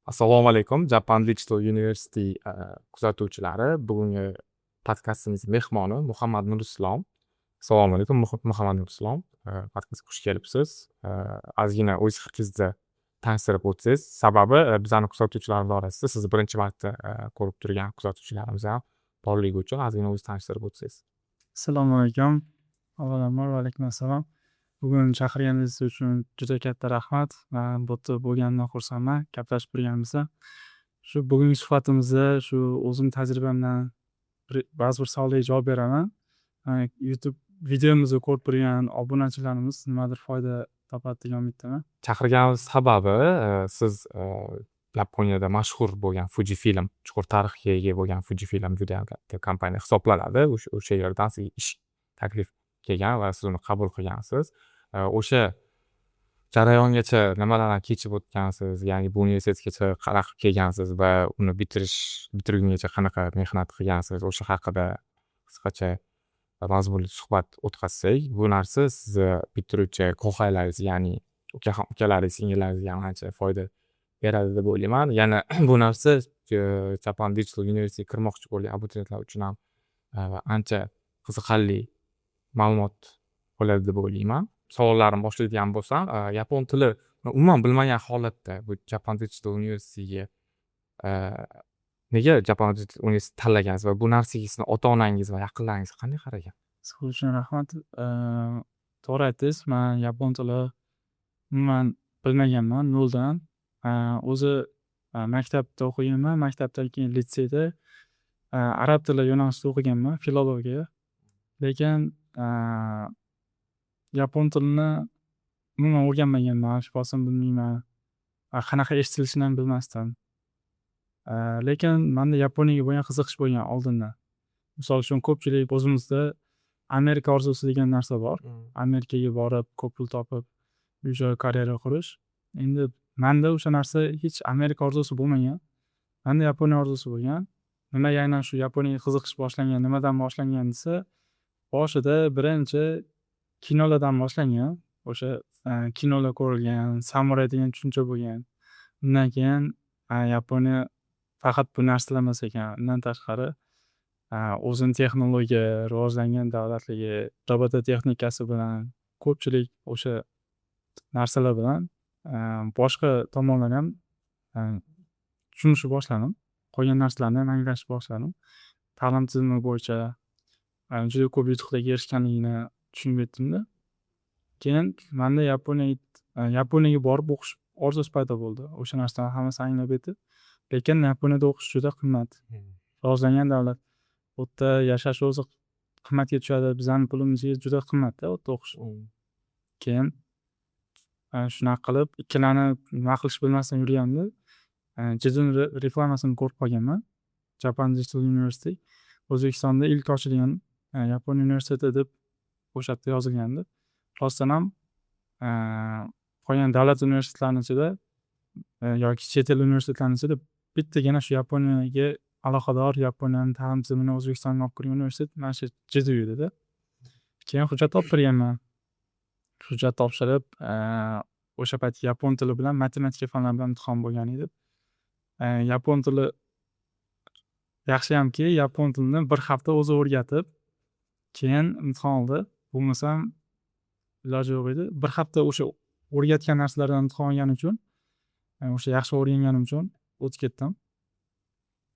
Assalomu alaykum, Japan Digital University kuzatuvchilari. Bugungi podkastimiz mehmoni Muhammad Nurislom. Assalomu alaykum, Muhammad Nurislom. Podkastga xush kelibsiz. Ozgina o'z haqingizda tanishtirib o'tsangiz. Sababi, bizani kuzatuvchilarimiz orasida sizni birinchi marta ko'rib turgan kuzatuvchilarimiz ham borligi uchun ozgina o'zingizni tanishtirib o'tsangiz. Assalomu alaykum. Avvalambor, va alaykum assalom. Bugun chaqirganingiz uchun juda katta rahmat. Man bu yerda bo'lganimdan xursandman, gaplashib turganimizdan. Shu bugungi suhbatimizda shu o'zim tajribamdan ba'zi bir savollarga javob beraman. YouTube videomizni ko'rib turgan obunachilarimiz nimadir foyda topadi degan umiddaman. Chaqirganimiz sababi, siz Yaponiyada mashhur bo'lgan Fujifilm, chuqur tarixga ega bo'lgan Fujifilm judayam katta kompaniya hisoblanadi. O'sha yerdan sizga ish taklif kelgan va siz uni qabul qilgansiz. O'sha jarayongacha nimalardan kechib o'tgansiz, ya'ni bu universitetgacha qanaqa qilib kelgansiz va uni bitirgungacha qanaqa mehnat qilgansiz, o'sha haqida qisqacha mazmunli suhbat o'tkazsak, bu narsa sizni bitiruvchi koxaylaringiz, ya'ni ukalaringiz, singillaringizga ham ancha foyda beradi deb o'ylayman. Yana bu narsa Japan Digital Universityga kirmoqchi bo'lgan abituriyentlar uchun ham ancha qiziqarli ma'lumot bo'ladi deb o'ylayman. Savollarimni boshlaydigan bo'lsam, yapon tili umuman bilmagan holatda bu Japan Digital Universityga, nega Japan Digital University tanlagansiz va bu narsaga sizni ota onangiz va yaqinlaringiz qanday qaragan? Savol uchun rahmat. To'g'ri aytdingiz, man yapon tili umuman bilmaganman, noldan. O'zi maktabda o'qiganman, maktabdan keyin litseyda arab tili yo'nalishida o'qiganman, filologiya. Lekin yapon tilini umuman o'rganmaganman, alifbosini bilmayman. Qanaqa eshitilishini ham bilmasdim. Lekin manda Yaponiyaga bo'lgan qiziqish bo'lgan oldindan. Misol uchun, ko'pchilik, o'zimizda Amerika orzusi degan narsa bor. Amerikaga borib, ko'p pul topib, uy joy, karyera qurish. Endi manda o'sha narsa, hech Amerika orzusi bo'lmagan. Manda Yaponiya orzusi bo'lgan. Nimaga aynan shu Yaponiyaga qiziqish boshlangan, nimadan boshlangan desa, boshida birinchi kinolardan boshlangan. O'sha kinolar ko'rilgan, samuray degan tushuncha bo'lgan. Undan keyin Yaponiya faqat bu narsalar emas ekan. Undan tashqari, o'zini texnologiya rivojlangan davlatligi, robototexnikasi bilan, ko'pchilik o'sha narsalar bilan boshqa tomonlarni ham tushunishni boshladim. Qolgan narsalarni ham anglashni boshladim. Ta'lim tizimi bo'yicha juda ko'p yutuqlarga erishganligini tushunib yetdimda. Keyin manda Yaponiyaga borib o'qish orzusi paydo bo'ldi. O'sha narsani hammasini anglab yetib. Lekin Yaponiyada o'qish juda qimmat. Rivojlangan davlat. U yerda yashash o'zi qimmatga tushadi. Bizani pulimizga juda qimmatda u yerda o'qish. Keyin shunaqa qilib, ikkilanib, nima qilishni bilmasdan yurganimda JDUni reklamasini ko'rib qolganman. Japan Digital University O'zbekistonda ilk ochilgan yapon universiteti deb o'sha yerda yozilgandi. Rostdan ham, qolgan davlat universitetlarini ichida yoki chet el universitetlarini ichida bittagina shu Yaponiyaga aloqador, Yaponiyani ta'lim tizimini O'zbekistonga olib kirgan universitet mana shu JDU edida. Keyin hujjat topshirganman. Hujjat topshirib, o'sha payt yapon tili bilan matematika fanlari bilan imtihon bo'lgan edi. Yapon tili yaxshiyamki, yapon tilini bir hafta o'zi o'rgatib, keyin imtihon oldi. Bo'lmasam iloji yo'q edi. Bir hafta o'sha o'rgatgan narsalardan imtihon olgani uchun, o'sha yaxshi o'rganganim uchun o'tib ketdim.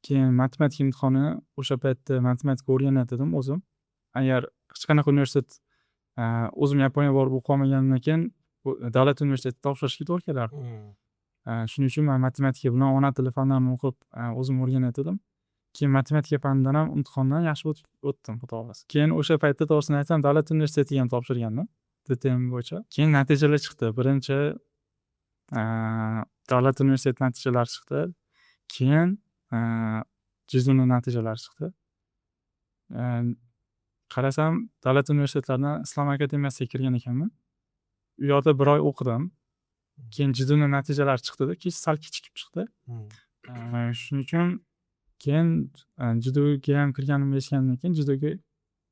Keyin matematika imtihoni, o'sha paytda matematika o'rganayotgandim o'zim. Agar hech qanaqa universitet, o'zim Yaponiyaga borib o'qib olmaganimdan keyin davlat universitetiga topshirishga to'g'ri kelardi. Shuning uchun man matematika bilan ona tili fanlarini o'qib, o'zim o'rganayotgandim. Keyin matematika fanidan ham imtihondan yaxshi o'tdim, xudo xohlasa. Keyin o'sha paytda, to'g'risini aytsam, davlat universitetiga ham topshirgandim DTM bo'yicha. Keyin natijalar chiqdi. Birinchi davlat universiteti natijalari chiqdi. Keyin JDUni natijalari chiqdi. Qarasam, davlat universitetlaridan Islom akademiyasiga kirgan ekanman. U yoqda bir oy o'qidim. Keyin JDUni natijalari chiqdida, kech, sal kechikib chiqdi. Shuning uchun keyin JDUga ham kirganimni eshitganimdan keyin JDUga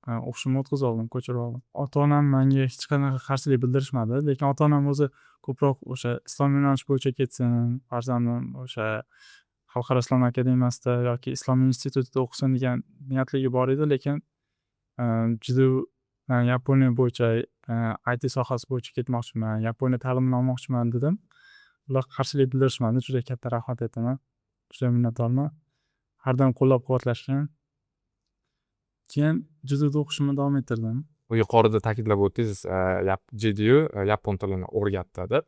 O'qishimni o'tkazib oldim, ko'chirib oldim. Ota onam manga hech qanaqa qarshilik bildirishmadi, lekin ota onam o'zi ko'proq o'sha islom yo'nalishi bo'yicha ketsin farzandim, o'sha Xalqaro islom akademiyasida yoki islom institutida o'qisin degan niyatligi bor edi. Lekin juda Yaponiya bo'yicha, IT sohasi bo'yicha ketmoqchiman, Yaponiya ta'limini olmoqchiman dedim. Ular qarshilik bildirishmadi, juda katta rahmat aytaman, juda minnatdorman, har doim qo'llab quvvatlashgan. Keyin JDUda o'qishimni davom ettirdim. Yuqorida ta'kidlab o'tdingiz, JDU yapon tilini o'rgatdi deb.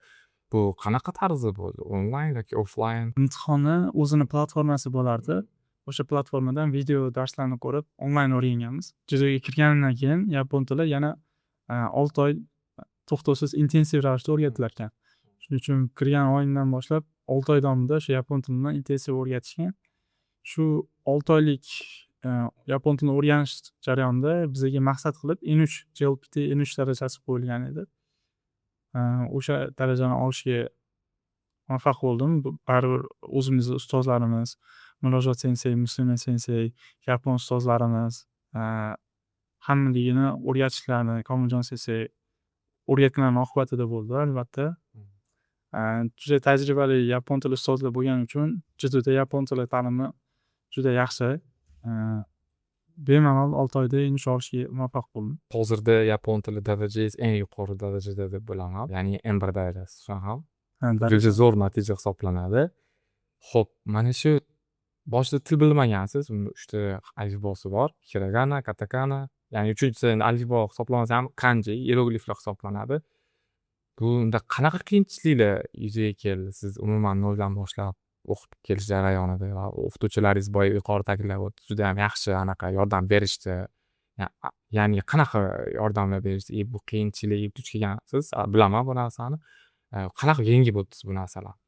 Bu qanaqa tarzda bo'ldi, onlayn yoki offlayn? Imtihonni o'zini platformasi bo'lardi. O'sha platformadan video darslarni ko'rib, onlayn o'rganganmiz. JDUga kirganimdan keyin yapon tili yana 6 oy to'xtovsiz intensiv ravishda o'rgatilar ekan. Shuning uchun kirgan oyimdan boshlab 6 oy davomida o'sha yapon tilini intensiv o'rgatishgan. Shu 6 oylik yapon tilini o'rganish jarayonida bizaga maqsad qilib N3, JLPT N3 darajasi qo'yilgan edi. O'sha darajani olishga muvaffaq bo'ldim. Baribir o'zimizni ustozlarimiz, Murojaat sensey, Muslima sensey, yapon ustozlarimiz hammaligini o'rgatishlarini, Komiljon sensey o'rgatganlarni oqibatida bo'ldi, albatta. Juda tajribali yapon tili ustozlar bo'lgani uchun JDUda yapon tili ta'limi juda yaxshi. Bemalol 6 oyda N3 olishga muvaffaq bo'ldim. Hozirda yapon tili darajangiz eng yuqori darajada deb bilaman, ya'ni N1 darajasi ham. Juda zo'r natija hisoblanadi. Ho'p, mana shu boshida til bilmagansiz. Unda uchta alifbosi bor: hiragana, katakana, ya'ni uchinchisi endi alifbo hisoblanmasa ham, kanji, iyerogliflar hisoblanadi. Bunda qanaqa qiyinchiliklar yuzaga keldi? Siz umuman noldan boshlab o'qib kelish jarayonida va o'qituvchilaringiz, boya yuqorida ta'kidlab o'tdingiz, judayam yaxshi anaqa yordam berishdi. Ya'ni qanaqa yordamlar berishdi и bu qiyinchilikka duch kelgansiz, bilaman bu narsani. Qanaqa yengib o'tdingiz bu narsalarni?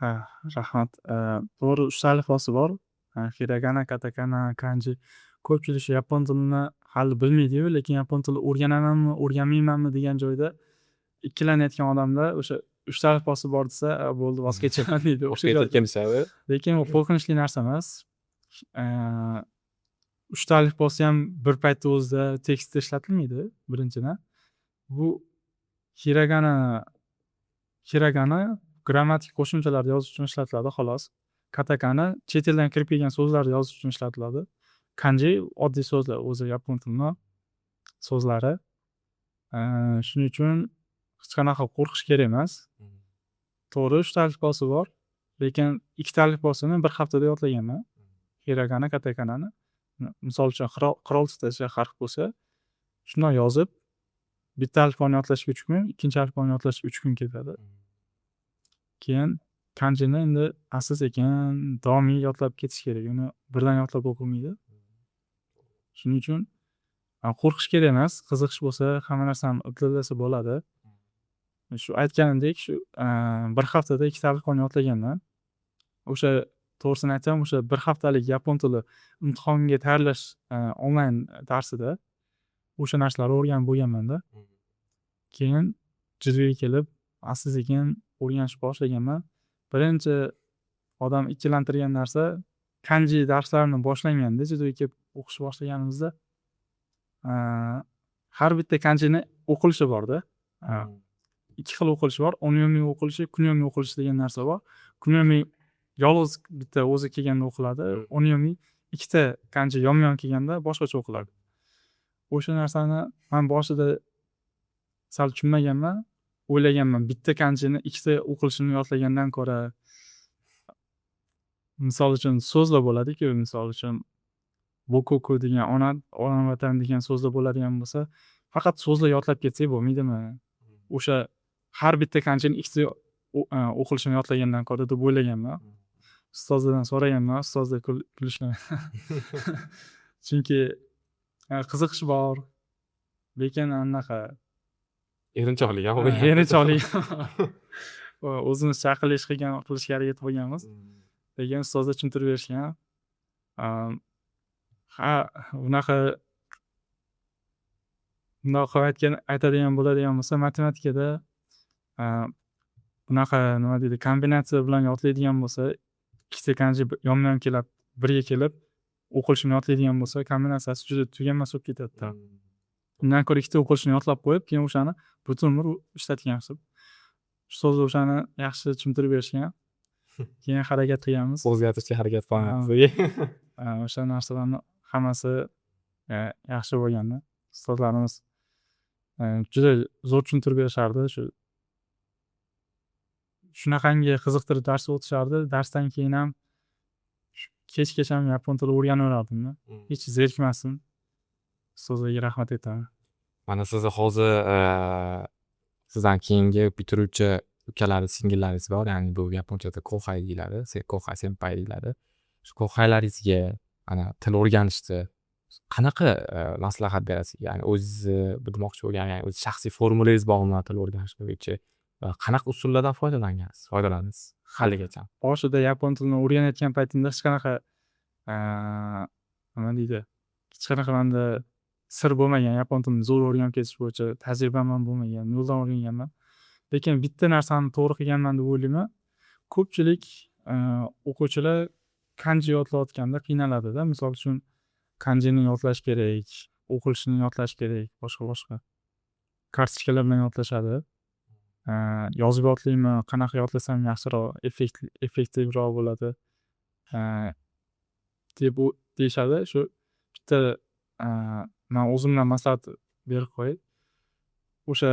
Ha, rahmat. To'g'ri, uchta alifbosi bor: hiragana, katakana, kanji. Ko'pchilik shu yapon tilini hali bilmaydiyu, lekin yapon tili o'rganamanmi, o'rganmaymanmi degan joyda ikkilanayotgan odamlar o'sha uchta alifbosi bor desa, bo'ldi, voz kechaman deydi o'sha joyda. Kelishadi. Lekin u qo'rqinchli narsa emas. Uchta alifbosi ham bir paytda o'zida tekstda ishlatilmaydi, birinchidan. Bu hiragana grammatik qo'shimchalarni yozish uchun ishlatiladi, xolos. Katakana chet eldan kirib kelgan so'zlarni yozish uchun ishlatiladi. Kanji oddiy so'zlar, o'zi yapon tilini so'zlari. Shuning uchun hech qanaqa qo'rqish kerak emas. To'g'ri, uchta alifbosi bor, lekin ikkita alifbosini bir haftada yodlaganman, hiragana, katakanani. Misol uchun, qirq oltitacha harf bo'lsa, shundoq yozib, bitta alifboni yodlashga 3 kun, ikkinchi alifboni yodlashga 3 kun ketadi. Keyin kanjini endi asta sekin doimiy yodlab ketish kerak, uni birdan yodlab bo'lmaydi. Shuning uchun qo'rqish kerak emas. Qiziqish bo'lsa, hamma narsani uddalasa bo'ladi. Shu aytganimdek, shu bir haftada ikkita alifboni yodlaganman. O'sha, to'g'risini aytsam, o'sha bir haftalik yapon tili imtihonga tayyorlash onlayn darsida o'sha narsalarni o'rganib bo'lganmanda. Keyin JDUga kelib, asta sekin o'rganishni boshlaganman. Birinchi odam ikkilantirgan narsa kanji darslarini boshlanganda, JDUga kelib o'qishni boshlaganimizda har bitta kanjini o'qilishi borda. Ikki xil o'qilishi bor: onyomi o'qilishi, kunyomi o'qilishi degan narsa bor. Kunyomi yolg'iz bitta o'zi kelganda o'qiladi, onyomi ikkita kanji yonma yon kelganda boshqacha o'qiladi. O'sha narsani man boshida sal tushunmaganman. O'ylaganman, bitta kanjini ikkita o'qilishini yodlagandan ko'ra, misol uchun, so'zlar bo'ladiku, misol uchun, bokoku degan, ona vatan degan so'zlar bo'ladigan bo'lsa, faqat so'zlar yodlab ketsak bo'lmaydimi, o'sha har bitta kanjini ikkita o'qilishini yodlagandan ko'ra, deb o'ylaganman. Ustozlardan so'raganman, ustozlar kulishgan, chunki qiziqish bor, lekin anaqa Erinchoqlik ham. Erinchoqlik, o'zimizcha aqlli ish qilishga harakat qilganmiz, lekin ustozlar tushuntirib berishgan. Ha, unaqa, bundoq qilib aytadigan bo'ladigan bo'lsa, matematikada bunaqa, nima deydi, kombinatsiya bilan yodlaydigan bo'lsa, ikkita kanji yonma yon kelib, birga kelib O'qilishini yodlaydigan bo'lsa, kombinatsiyasi juda tuganmas bo'lib ketadida. Undan ko'ra ikkita o'qilishini yodlab qo'yib, keyin o'shani butun umr ishlatgan yaxshi. Ustoz o'shani yaxshi tushuntirib berishgan. Keyin harakat qilganmiz. O'zgartirishga harakat qilamiz. O'sha narsalarni hammasi yaxshi bo'lganda. Ustozlarimiz juda zo'r tushuntirib berishardi. Shu shunaqangi qiziqtirib dars o'tishardi. Darsdan keyin ham kechgacha yapon tili o'rganaverardimda. Hech zerikmasdim. Ustozlarga rahmat aytaman. Mana sizni hozir sizdan keyingi bitiruvchi ukalaringiz, singillaringiz bor, ya'ni bu yaponchada kohai deyiladi, kohai senpai deyiladi. Shu kohaylaringizga ana til o'rganishda qanaqa maslahat berasiz? Ya'ni o'zingizni demoqchi bo'lgan, ya'ni o'zi shaxsiy formulangiz bormi til o'rganish bo'yicha va qanaqa usullardan foydalangansiz, foydalandingiz haligacha? Boshida yapon tilini o'rganayotgan paytimda hech qanaqa, nima deydi, hech qanaqa manda sir bo'lmagan, yapon tilini zo'r o'rganib ketish bo'yicha tajribam ham bo'lmagan, noldan o'rganganman. Lekin bitta narsani to'g'ri qilganman deb o'ylayman. Ko'pchilik o'quvchilar kanji yodlayotganda qiynaladida. Misol uchun, kanjini yodlash kerak, o'qilishini yodlash kerak, boshqa boshqa. Kartochkalar bilan yodlashadi. Yozib yodlayman, qanaqa yodlasam yaxshiroq, effektivroq bo'ladi deb deyishadi. Shu bitta man o'zimdan maslahat berib qo'yay. O'sha,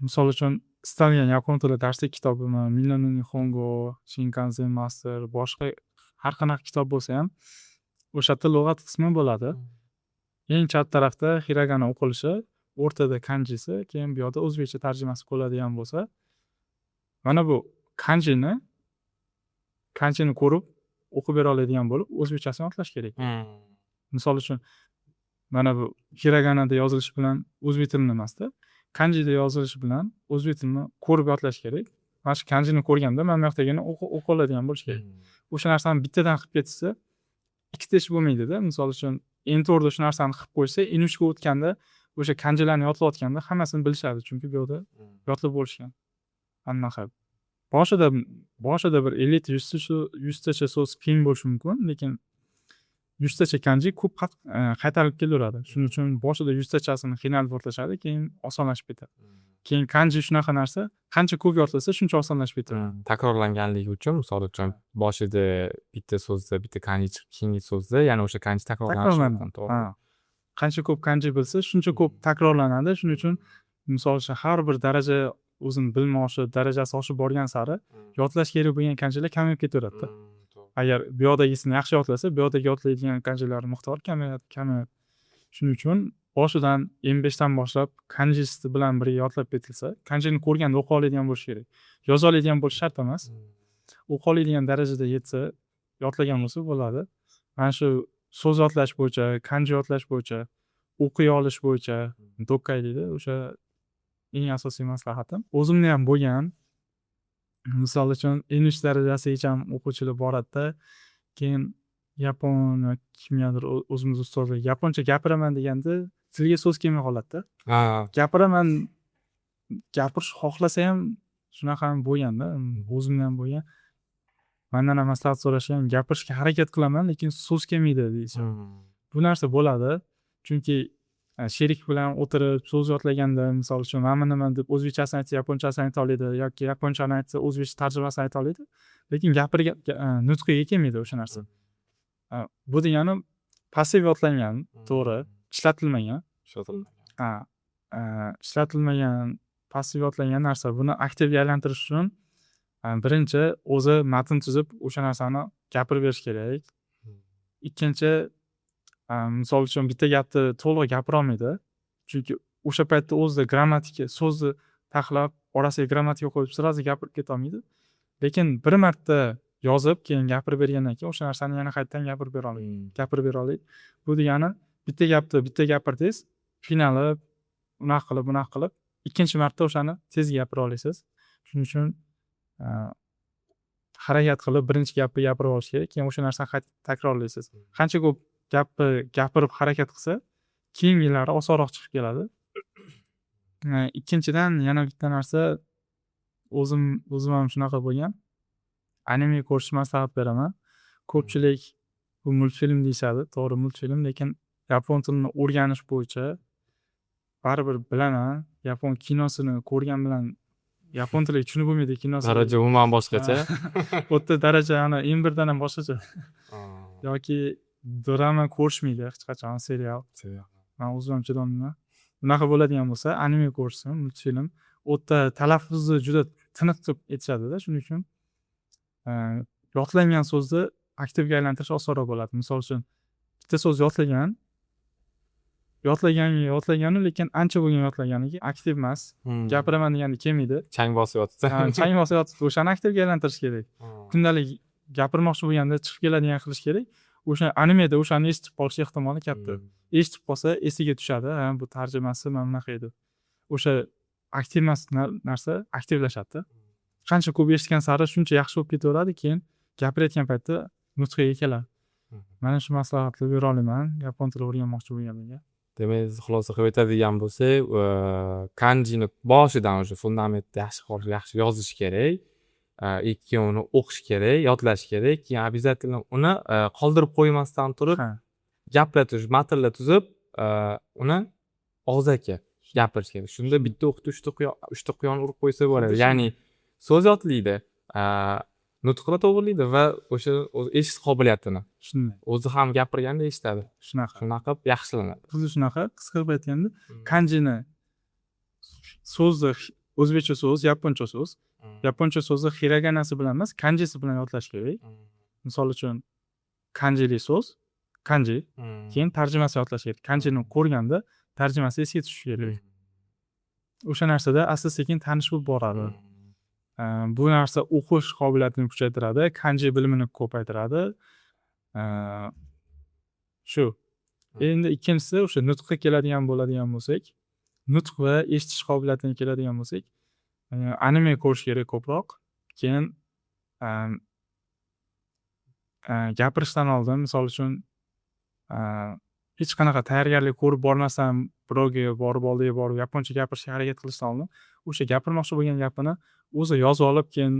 misol uchun, istalgan yapon tili darslik kitobimi, Minna no Nihongo, Shinkansen Master, boshqa har qanaqa kitob bo'lsa ham, o'sha yerda lug'at qismi bo'ladi. Eng chap tarafda hiragana o'qilishi, o'rtada kanjisi, keyin bu yoqda o'zbekcha tarjimasi bo'ladigan bo'lsa, mana bu kanjini ko'rib o'qib bera oladigan bo'lib, o'zbekchasini yodlash kerak. Misol uchun, mana bu hiraganada yozilishi bilan o'zbek tilini emasda, kanjida yozilishi bilan o'zbek tilini ko'rib yodlash kerak. Mana shu kanjini ko'rganda mana bu yoqdagini o'qi oladigan bo'lish kerak. O'sha narsani bittadan qilib ketishsa, ikkita ish bo'lmaydida. Misol uchun, N4da shu narsani qilib qo'ysa, N3ga o'tganda o'sha kanjilarni yodlayotganda hammasini bilishadi, chunki bu yoqda yodlab bo'lishgan. Anaqa boshida bir 50 ta, 100 tacha so'z qiyin bo'lishi mumkin, lekin 100 tacha kanji ko'p qaytarilib kelaveradi. Shuning uchun boshida 100 tachasini qiynalib yodlashadi, keyin osonlashib ketadi. Keyin kanji shunaqa narsa, qancha ko'p yodlasa, shuncha osonlashib ketadi. Takrorlanganligi uchun, misol uchun, boshida bitta so'zda bitta kanji chiqib, keyingi so'zda yana o'sha kanji takrorlanishi Takrorlanadi. mumkin, to'g'ri. Ha. Qancha ko'p kanji bilsa, shuncha ko'p takrorlanadi. Shuning uchun, misol uchun, har bir daraja o'zini bilimi oshib, darajasi oshib borgan sari yodlash kerak bo'lgan kanjilar kamayib ketaveradida. Agar bu yoqdagisini yaxshi yodlasa, bu yoqdagi yodlaydigan kanjilar miqdori kamayadi, kamayadi. Shuning uchun boshidan N5 dan boshlab kanjisi bilan birga yodlab ketilsa, kanjini ko'rganda o'qiy oladigan bo'lishi kerak. Yoza oladigan bo'lishi shart emas. O'qiy oladigan darajada yetsa, yodlagan bo'lsa bo'ladi. Mana shu so'z yodlash bo'yicha, kanji yodlash bo'yicha, o'qiy olish bo'yicha dokkai deydi, o'sha eng asosiy maslahatim. O'zimda ham bo'lgan. Misol uchun, N3 darajasigacha o'quvchilar boradida, keyin yapon yoki kimgadir, o'zimiz ustozlar yaponcha gapiraman deganda tilga so'z kelmay qoladida. Gapiraman, gapirish xohlasa ham shunaqa ham bo'lganda, o'zimda ham bo'lgan. Mandan ham maslahat so'rashgan, gapirishga harakat qilaman, lekin so'z kelmaydi deyishadi. Bu narsa bo'ladi. Chunki sherik bilan o'tirib so'z yodlaganda, misol uchun, mana nima deb o'zbekchasini aytsa, yaponchasini ayta oladi yoki yaponchani aytsa, o'zbekcha tarjimasini ayta oladi. Lekin gapirgan nutqiga kelmaydi o'sha narsa. Bu degani passiv yodlangan, to'g'ri, ishlatilmagan. Ishlatilmagan. Ha, ishlatilmagan, passiv yodlangan narsa. Buni aktivga aylantirish uchun birinchi o'zi matn tuzib, o'sha narsani gapirib berish kerak. Ikkinchi, misol uchun, bitta gapni to'liq gapirolmaydi. Chunki o'sha paytda o'zida grammatika so'zni taxlab, orasiga grammatika qo'yib, сразу gapirib ketolmaydi. Lekin bir marta yozib, keyin gapirib bergandan keyin o'sha narsani yana qaytadan gapirib bera oladi. Gapirib bera oladi. Bu degani bitta gapni bitta gapirdingiz, qiynalib, unaqa qilib, bunaqa qilib, ikkinchi marta o'shani tez gapira olasiz. Shuning uchun harakat qilib birinchi gapni gapirib olish kerak, keyin o'sha narsani qayta takrorlaysiz. Qancha ko'p gapni gapirib harakat qilsa, keyingilari osonroq chiqib keladi. Ikkinchidan, yana bitta narsa, o'zim ham shunaqa bo'lgan. Anime ko'rishni maslahat beraman. Ko'pchilik Bu multfilm deyishadi, to'g'ri, multfilm, lekin yapon tilini o'rganish bo'yicha baribir bilaman, yapon kinosini ko'rgan bilan yapon tiliga tushunib bo'lmaydi kinosini. Daraja umuman boshqacha. U yerda daraja ana M1 dan ham boshqacha. Yoki drama ko'rishmaydi hech qachon, serial. Man o'zim ham chidolmayman. Unaqa bo'ladigan bo'lsa, anime ko'rishsin, multfilm. U yerda talaffuzni juda tiniq qilib aytishadida, shuning uchun yodlangan so'zni aktivga aylantirish osonroq bo'ladi. Misol uchun, bitta so'z yodlagan, yodlagan, yodlaganu, lekin ancha bo'lgan yodlaganiga, aktiv emas. Gapiraman deganda kelmaydi. Chang bosib yotibdi. Chang bosib yotibdi, o'shani aktivga aylantirish kerak. Kundalik gapirmoqchi bo'lganda chiqib keladigan qilish kerak. O'sha animeda o'shani eshitib qolish ehtimoli katta. Eshitib qolsa, esiga tushadi: ha, bu tarjimasi mana bunaqa edi. O'sha aktiv emas narsa aktivlashadida. Qancha ko'p eshitgan sari shuncha yaxshi bo'lib ketaveradi, keyin gapirayotgan paytda nutqiga keladi. Mana shu maslahatni bera olaman yapon tili o'rganmoqchi bo'lganlarga. Demak, xulosa qilib aytadigan bo'lsak, kanjini boshidan уже fundamentni yaxshi, yaxshi yozish kerak, и keyin uni o'qish kerak, yodlash kerak, keyin обязательно uni qoldirib qo'ymasdan turib gaplar tuzib, matnlar tuzib, uni og'zaki gapirish kerak. Shunda bitta o'qda uchta quyon urib qo'ysa bo'ladi, ya'ni so'z yodlaydi, nutqini to'g'irlaydi va o'sha eshitish qobiliyatini Shunday. o'zi ham gapirganda eshitadi. Shunaqa. Shunaqa qilib yaxshilanadi. Xuddi shunaqa. Qisqa qilib aytganda, kanjini, so'zni, o'zbekcha so'z, yaponcha so'z, yaponcha so'zni xiraganasi bilan emas, kanjisi bilan yodlash kerak. Misol uchun, kanjili so'z kanji, keyin tarjimasi yodlash kerak. Kanjini ko'rganda tarjimasi esga tushishi kerak. O'sha narsada asta sekin tanish bo'lib boradi. Bu narsa o'qish qobiliyatini kuchaytiradi, kanji bilimini ko'paytiradi. Shu. Endi ikkinchisi, o'sha nutqqa keladigan bo'ladigan bo'lsak, nutq va eshitish qobiliyatiga keladigan bo'lsak, anime ko'rish kerak ko'proq. Keyin gapirishdan oldin, misol uchun, hech qanaqa tayyorgarlik ko'rib bormasdan birovga borib, oldiga borib yaponcha gapirishga harakat qilishdan oldin o'sha gapirmoqchi bo'lgan gapini o'zi yozib olib, keyin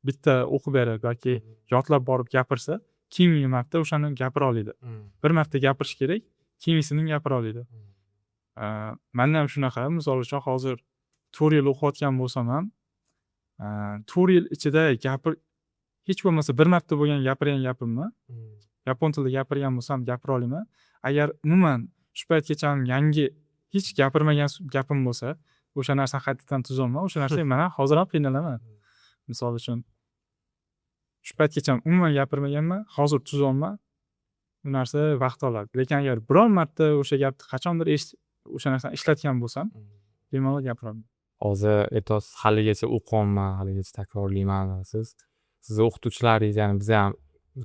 bitta o'qib berib yoki yodlab borib gapirsa, keyingi marta o'shani gapira oladi. Bir marta gapirish kerak, keyingisini gapira oladi. Manda ham shunaqa. Misol uchun, hozir 4 yil o'qiyotgan bo'lsam ham, 4 yil ichida gapir, hech bo'lmasa bir marta bo'lgan gapirgan gapimni yapon tilida gapirgan bo'lsam, gapira olaman. Agar umuman shu paytgacha yangi, hech gapirmagan gapim bo'lsa, o'sha narsani qaytadan tuzolman, o'sha narsaga man hozir ham qiynalaman. Misol uchun, shu paytgacha umuman gapirmaganman, hozir tuzolman, bu narsa vaqt oladi. Lekin agar biron marta o'sha gapni qachondir eshitib, o'sha narsani ishlatgan bo'lsam, bemalol gapiraman. Hozir aytyapsiz, haligacha o'qiyapman, haligacha takrorlayman siz. Sizni o'qituvchilaringiz, ya'ni biza ham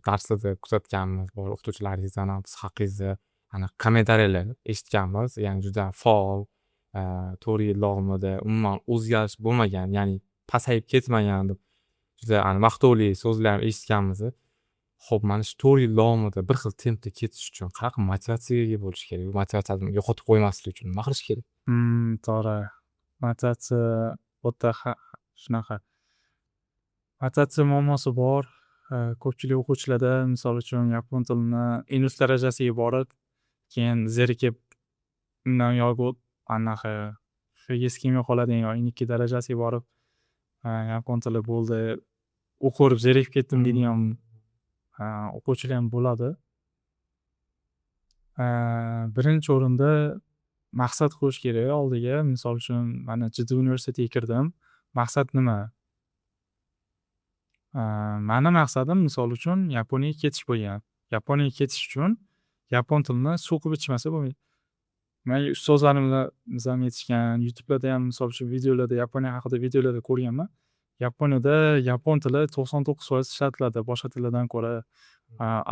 darslarda kuzatganmiz, o'qituvchilaringizdan ham siz haqingizda anaqa kommentariyalar eshitganmiz, ya'ni juda faol, 4 yil davomida umuman o'zgarish bo'lmagan, ya'ni pasayib ketmagan deb juda maqtovli so'zlar eshitganmiz. Ho'p, mana shu 4 yil davomida bir xil tempda ketish uchun qanaqa motivatsiyaga ega bo'lish kerak? Bu motivatsiyani yo'qotib qo'ymaslik uchun nima qilish kerak? To'g'ri, motivatsiya bu yerda shunaqa motivatsiya muammosi bor ko'pchilik o'quvchilarda. Misol uchun, yapon tilini N3 darajasiga borib, keyin zerikib, undan uyog'i anaqa yesi kelmay qoladigan yo N2 darajasiga borib, yapon tili bo'ldi, o'qiverib zerikib ketdim deydigan o'quvchilar ham bo'ladi. Birinchi o'rinda maqsad qo'yish kerak oldiga. Misol uchun, mana Jidda universitetiga kirdim, maqsad nima? Mani maqsadim, misol uchun, Yaponiyaga ketish bo'lgan. Yaponiyaga ketish uchun yapon tilini suv qilib ichmasa bo'lmaydi. Manga ustozlarimiz ham aytishgan, YouTubelarda ham, misol uchun, videolarda, Yaponiya haqida videolarda ko'rganman. Yaponiyada yapon tili 99% ishlatiladi boshqa tillardan ko'ra.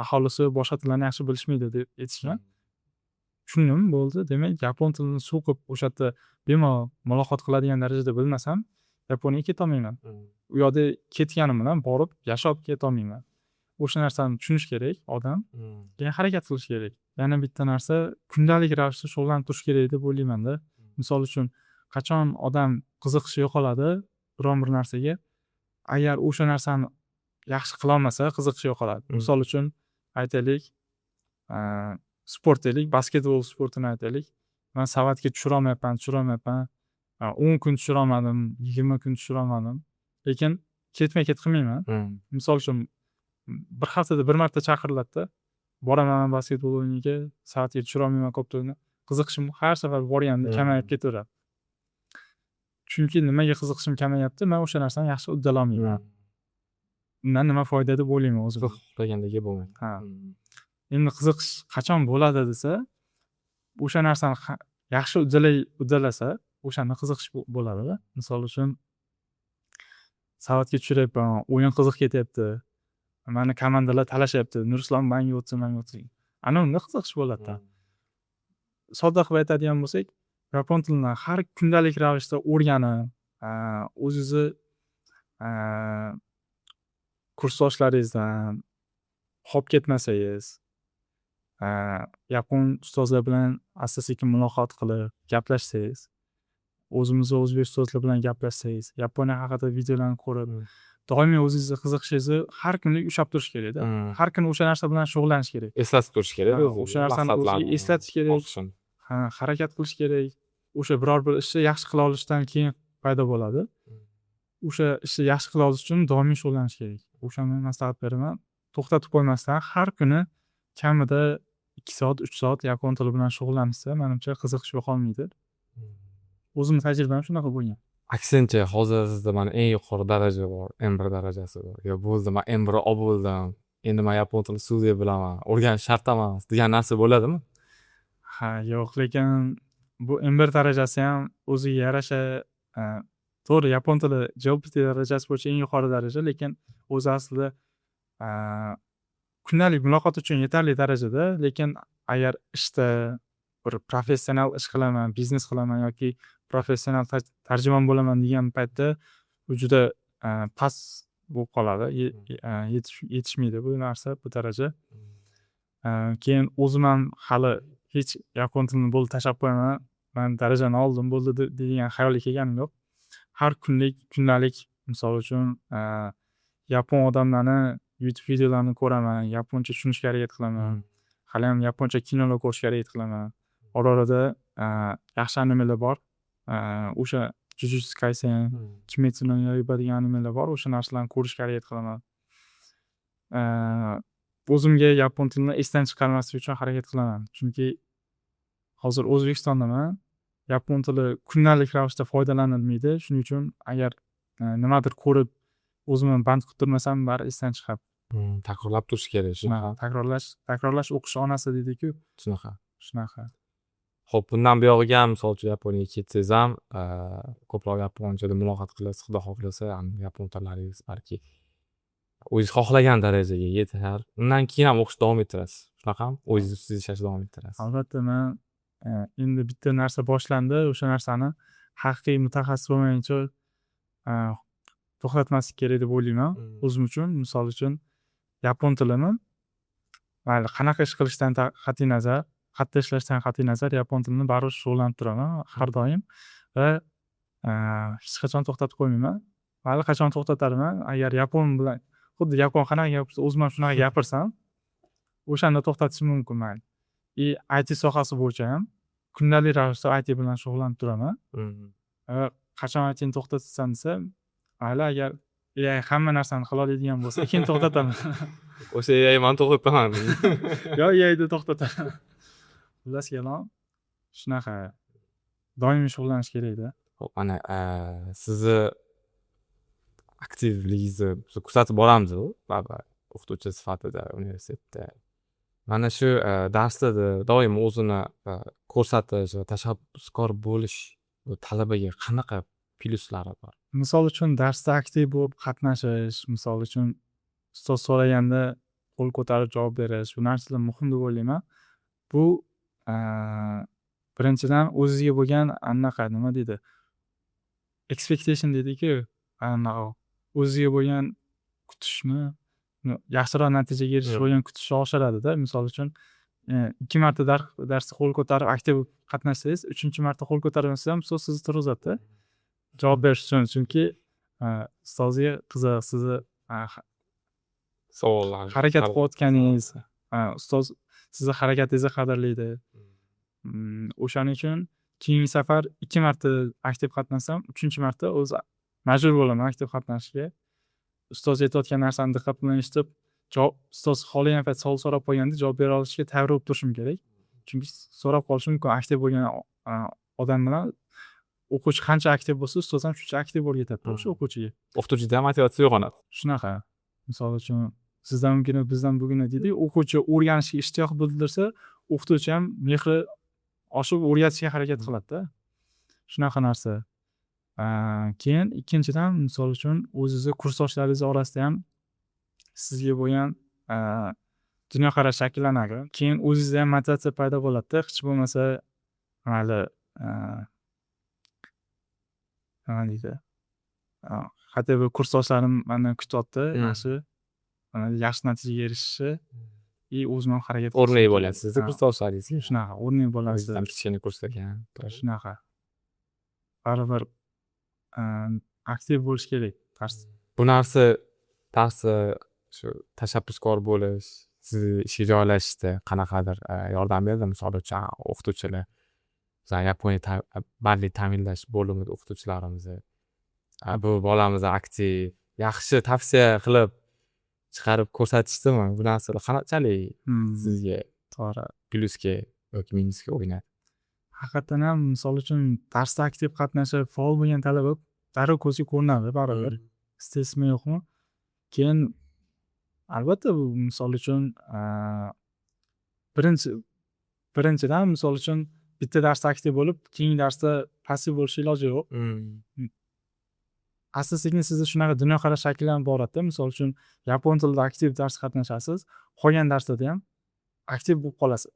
Aholisi boshqa tillarni yaxshi bilishmaydi, deb aytishgan. Tushundim, bo'ldi. Demak, yapon tilini suv qilib, o'sha yerda bemalol muloqot qiladigan darajada bilmasam, Yaponiyaga ketolmayman. U yoqda ketganim bilan borib yashab ketolmayman. O'sha narsani tushunish kerak odam, keyin harakat qilish kerak. Yana bitta narsa, kundalik ravishda shug'ullanib turish kerak deb o'ylaymanda. Misol uchun, qachon odam qiziqishi yo'qoladi biron bir narsaga? Agar o'sha narsani yaxshi qilolmasa, qiziqishi yo'qoladi. Misol uchun, aytaylik Sport deylik, basketbol sportini aytaylik. Man savatga tushirolmayapman, tushirolmayapman. 10 kun tushirolmadim, 20 kun tushirolmadim. Lekin ketma ket qilmayman. Misol uchun, bir haftada bir marta chaqiriladida, boraman basketbol o'yiniga, savatga tushirolmayman ko'p to'pni. Qiziqishim har safar borganimda kamayib ketaveradi. Chunki nimaga qiziqishim kamayyapti? Man o'sha narsani yaxshi uddalolmayman. Undan nima foyda deb o'ylayman o'zim. Xohlagandek bo'lmaydi. Ha. Endi qiziqish qachon bo'ladi desa, o'sha narsani yaxshi uddalasa, o'shanda qiziqish bo'ladida. Misol uchun, savatga tushiryapman, o'yin qiziq ketyapti. Mani komandalar talashyapti. Nurislom manga o'tsin, manga o'tsin. Ana unda qiziqish bo'ladida. Sodda qilib aytadigan bo'lsak, yapon tilini har kundalik ravishda o'rganib, o'zingizni kursdoshlaringizdan qolib ketmasangiz, yapon ustozlar bilan asta sekin muloqot qilib gaplashsangiz, o'zimizni o'zbek ustozlar bilan gaplashsangiz, Yaponiya haqida videolarni ko'rib, doimiy o'zingizni qiziqishingizni har kunlik ushlab turish kerakda. Har kuni o'sha narsa bilan shug'ullanish kerak. Eslatib turish kerak o'ziga, o'sha narsani o'ziga maqsadlarni, eslatish kerak. Ortishini. Ha, harakat qilish kerak. O'sha biror bir ishni yaxshi qila olishdan keyin paydo bo'ladi. O'sha ishni yaxshi qila olish uchun doimiy shug'ullanish kerak. O'shani maslahat beraman. To'xtatib qo'ymasdan har kuni kamida 2 soat, 3 soat yapon tili bilan shug'ullanishsa, manimcha, qiziqish yo'qolmaydi. O'zimni tajribam shunaqa bo'lgan. Aksincha, hozir sizda mana eng yuqori daraja bor, M1 darajasi bor. Yo bo'ldi, man M1 olib bo'ldim. Endi man yapon tilini suvdek bilaman. O'rganish shart emas degan narsa bo'ladimi? Ha, yo'q, lekin bu M1 darajasi ham o'ziga yarasha, to'g'ri, yapon tili JLPT darajasi bo'yicha eng yuqori daraja, lekin o'zi aslida kundalik muloqot uchun yetarli darajada, lekin agar ishda bir professional ish qilaman, biznes qilaman yoki professional tarjimon bo'laman degan paytda bu juda past bo'lib qoladi. Yetishmaydi bu narsa, bu daraja. Keyin o'zim ham hali hech yapon tilini bo'ldi, tashlab qo'yaman, man darajani oldim, bo'ldi degan xayolga kelganim yo'q. Har kunlik, kundalik, misol uchun, yapon odamlarni YouTube videolarini ko'raman, yaponcha tushunishga harakat qilaman. Haliyam yaponcha kinolar ko'rishga harakat qilaman. Ora orada yaxshi animelar bor. O'sha Jujutsu Kaisen, Kimetsu no Yaiba degan animelar bor. O'sha narsalarni ko'rishga harakat qilaman. O'zimga yapon tilini esdan chiqarmaslik uchun harakat qilaman. Chunki hozir O'zbekistondaman. Yapon tili kundalik ravishda foydalanilmaydi. Shuning uchun agar nimadir ko'rib, o'zimni band qilib turmasam, bari esdan chiqadi. Takrorlab turish kerak shunaqa. Takrorlash o'qish onasi deydiku. Shunaqa. Shunaqa. Ho'p, bundan buyog'iga ham, misol uchun, Yaponiyaga ketsangiz ham ko'proq yaponchada muloqot qilasiz, xudo xohlasa, yapon tillaringiz balki o'zingiz xohlagan darajaga yetar. Undan keyin ham o'qishni davom ettirasiz. Shunaqami? O'zingiz ustida ishlashni davom ettirasiz. Albatta, man endi bitta narsa boshlandi, o'sha narsani haqiqiy mutaxassis bo'lmaguncha to'xtatmaslik kerak deb o'ylayman o'zim uchun. Misol uchun, yapon tilini, mayli, qanaqa ish qilishdan qat'iy nazar, qayerda ishlashdan qat'iy nazar, yapon tilini baribir shug'ullanib turaman har doim va hech qachon to'xtatib qo'ymayman. Mayli, qachon to'xtatarman? Agar yapon bilan xuddi yapon qanaqa gapirsa, o'zim ham shunaqa gapirsam, o'shanda to'xtatishim mumkin, mayli. И IT sohasi bo'yicha ham kundalik ravishda IT bilan shug'ullanib turaman. Qachon ITni to'xtatasan desa, mayli, agar AI hamma narsani qila oladigan bo'lsa, keyin to'xtataman. O'sha AI mani to'xtataman. Yo AIda to'xtataman. Xullas kalom, shunaqa, doimiy shug'ullanish kerakda. Ho'p, mana sizni aktivligingizni biz kuzatib boramiz-u baribir o'qituvchi sifatida universitetda. Mana shu darslarda doim o'zini ko'rsatish va tashabbuskor bo'lish bu talabaga qanaqa plyuslari bor? Misol uchun, darsda aktiv bo'lib qatnashish, misol uchun, ustoz so'raganda qo'l ko'tarib javob berish, bu narsalar muhim deb o'ylayman. Bu birinchidan, o'zizga bo'lgan anaqa, nima deydi, expectation deydiku, anaqa o'ziga bo'lgan kutishni, yaxshiroq natijaga erishish bo'lgan kutishni oshiradida. Misol uchun, ikki marta darsda qo'l ko'tarib aktiv qatnashsangiz, uchinchi marta qo'l ko'tarmasangiz ham ustoz sizni turg'izadida javob berish uchun, chunki ustozga qiziq sizni savollar harakat qilayotganingiz, ustoz Sizni harakatingizni qadrlaydi. O'shaning uchun keyingi safar ikki marta aktiv qatnashsam, uchinchi marta o'zi majbur bo'laman aktiv qatnashishga. Ustoz aytayotgan narsani diqqat bilan eshitib, javob, ustoz xohlagan payt savol so'rab qo'yganda javob bera olishga tayyor bo'lib turishim kerak. Chunki so'rab qolishi mumkin. Aktiv bo'lgan odam bilan o'quvchi qancha aktiv bo'lsa, ustoz ham shuncha aktiv o'rgatadida o'sha o'quvchiga. O'qituvchida ham motivatsiya uyg'onadi. Shunaqa. Misol uchun, sizdan ugina, bizdan bugina deydi. O'quvchi o'rganishga ishtiyoq bildirsa, o'qituvchi ham mehri oshib o'rgatishga harakat qiladida. Shunaqa narsa. Keyin ikkinchidan, misol uchun, o'zizni kursdoshlaringiz orasida ham sizga bo'lgan dunyoqarash shakllanadi. Keyin o'zingizda ham motivatsiya paydo bo'ladida. Hech bo'lmasa, mayli, nima deydi, хотя бы kursdoshlarim mandan kutyapti yaxshi, yaxshi natijaga erishishi и o'zim ham harakat O'rnak bo'lasiz sizni kursdoshlaringizga. Shunaqa, o'rnak bo'lasiz. O'zingizdan kichkina kurslarga. Shunaqa. Baribir aktiv bo'lish kerak dars. Bu narsa darsda shu tashabbuskor bo'lish, sizni ishga joylashishda qanaqadir yordam berdimi? Misol uchun, o'qituvchilar, masalan, Yaponiya bandlik ta'minlash bo'limida o'qituvchilarimiz bu bolamiz aktiv, yaxshi tavsiya qilib chiqarib ko'rsatishdimi? Bu narsalar qanchalik sizga plyusga yoki minusga o'ynadi? Haqiqatdan ham, misol uchun, darsda aktiv qatnashib, faol bo'lgan talaba darrov ko'zga ko'rinadi baribir. Istaysizmi, yo'qmi. Keyin albatta bu, misol uchun, birinchidan, misol uchun, bitta darsda aktiv bo'lib, keyingi darsda passiv bo'lishni iloji yo'q. Asta sekin sizda shunaqa dunyoqarash shakllanib boradida. Misol uchun, yapon tilida aktiv dars qatnashasiz, qolgan darslarda ham aktiv bo'lib qolasiz.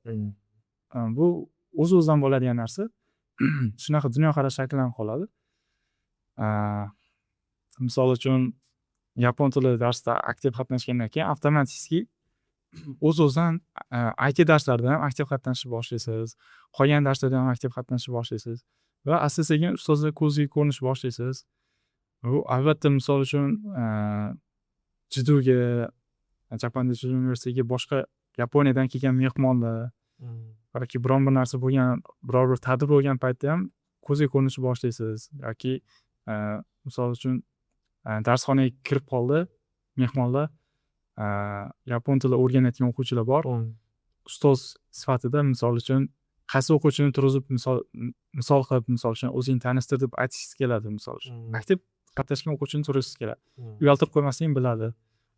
Bu o'z o'zidan bo'ladigan narsa. Shunaqa dunyoqarash shakllanib qoladi. Misol uchun, yapon tili darsida aktiv qatnashgandan keyin avtomatически o'z o'zidan IT darslarida ham aktiv qatnashishni boshlaysiz, qolgan darslarda ham aktiv qatnashishni boshlaysiz va asta sekin ustozlar ko'ziga ko'rinishni boshlaysiz. Bu albatta, misol uchun, JDUga, Japan Digital Universityga boshqa Yaponiyadan kelgan mehmonlar yoki biron bir narsa bo'lgan, biror bir tadbir bo'lgan paytda ham ko'zga ko'rinishni boshlaysiz yoki, misol uchun, darsxonaga kirib qoldi mehmonlar, yapon tili o'rganayotgan o'quvchilar bor. Ustoz sifatida, misol uchun, qaysi o'quvchini turg'izib, misol qilib, misol uchun, o'zingni tanishtir deb aytishisi keladi, misol uchun. Aktiv qatnashgan o'quvchini turg'izgisi keladi. Uyaltirib qo'ymasligini biladi.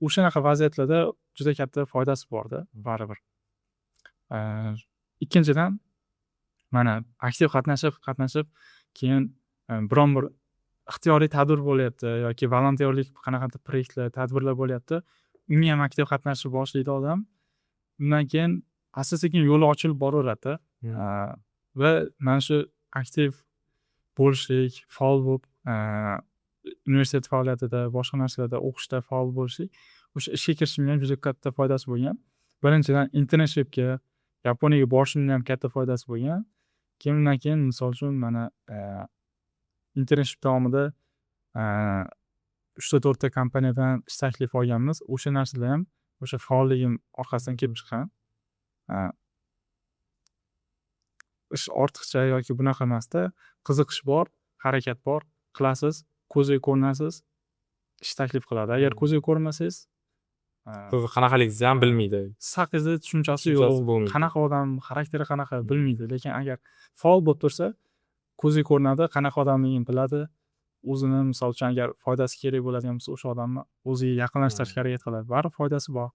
O'shanaqa vaziyatlarda juda katta foydasi borda baribir. Ikkinchidan, mana, aktiv qatnashib, qatnashib, keyin biron bir ixtiyoriy tadbir bo'lyapti yoki volontyorlik qanaqadir proyektlar, tadbirlar bo'lyapti. Unga ham aktiv qatnashishni boshlaydi odam. Undan keyin asta sekin yo'li ochilib boraveradida. Va mana shu aktiv bo'lishlik, faol bo'lib, universitet faoliyatida, boshqa narsalarda, o'qishda faol bo'lishlik o'sha ishga kirishimga ham juda katta foydasi bo'lgan. Birinchidan, internshipga Yaponiyaga borishimni ham katta foydasi bo'lgan. Keyin undan keyin, misol uchun, mana, internship davomida uchta, to'rtta kompaniyadan ish taklifi olganmiz. O'sha narsalar ham o'sha faolligim orqasidan kelib chiqqan. Ish ortiqcha yoki bunaqa emasda, qiziqish bor, harakat bor, qilasiz, ko'zga ko'rinasiz, ish taklif qiladi. Agar ko'zga ko'rinmasangiz, Sizni qanaqaligingizni ham bilmaydi. Siz haqingizda tushunchasi yo'q, Tushunchasi bo'lmaydi. Qanaqa odam, xarakteri qanaqa, bilmaydi. Lekin agar faol bo'lib tursa, ko'zga ko'rinadi, qanaqa odamligini biladi. O'zini, misol uchun, agar foydasi kerak bo'ladigan bo'lsa, o'sha odamni o'ziga yaqinlashtirishga harakat qiladi. Baribir foydasi bor.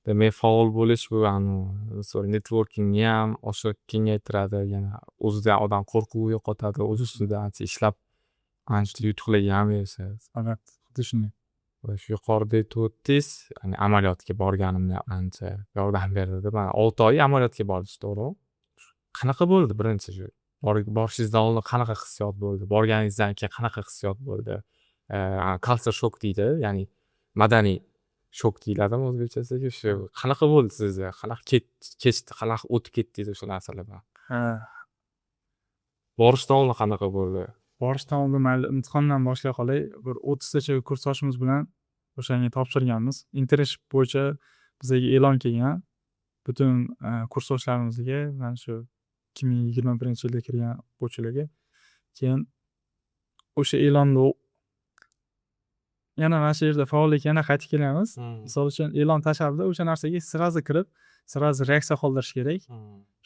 Demak, faol bo'lish bu anavi networkingni ham oshirib kengaytiradi, yana o'zidan odam qo'rquv yo'qotadi, o'z ustida ancha ishlab, ancha yutuqlarga ham erishadi. Albatta, xuddi shunday. Va shu yuqorida aytib o'tdingiz, ya'ni amaliyotga borganimda ancha yordam berdi deb. Mana, 6 oy amaliyotga bordingiz, to'g'rimi? Qanaqa bo'ldi birinchi shu borishingizdan oldin qanaqa hissiyot bo'ldi? Borganingizdan keyin qanaqa hissiyot bo'ldi? Culture shock deydi, ya'ni madaniy shok deyiladimi o'zbekchasiga? Shu qanaqa bo'ldi sizda? Qanaqa kechdi, qanaqa o'tib ketdingiz o'sha narsalar bilan? Ha. Borishdan oldin qanaqa bo'ldi? Borishdan oldin, mayli, imtihondan boshlay qolay. Bir 30tacha kursdoshimiz bilan o'shanga topshirganmiz. Internship bo'yicha bizga e'lon kelgan. Butun kursdoshlarimizga, mana shu 2021-yilda kirgan o'quvchilarga. Keyin o'sha e'lonni, yana mana shu yerda faollik, yana qaytib kelamiz. Misol uchun, e'lon tashladida, o'sha narsaga сразу kirib, сразу reaksiya qoldirish kerak,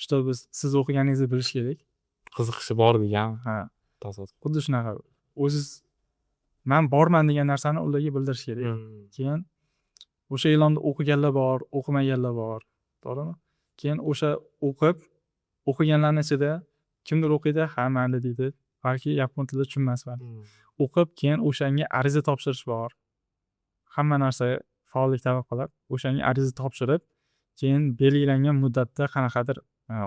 чтобы siz o'qiganingizni bilish kerak. Qiziqishi bor degan. Ha. Taassurot. Xuddi shunaqa, o'ziz "man borman" degan narsani ularga bildirish kerak. Keyin o'sha e'lonni o'qiganlar bor, o'qimaganlar bor, to'g'rimi? Keyin o'sha o'qib, o'qiganlarni ichida kimdir o'qiydi, "Ha, mayli", deydi, balki yapon tilida tushunmas balki. O'qib, keyin o'shanga ariza topshirish bor. Hamma narsa faollik talab qiladi. O'shanga ariza topshirib, keyin belgilangan muddatda qanaqadir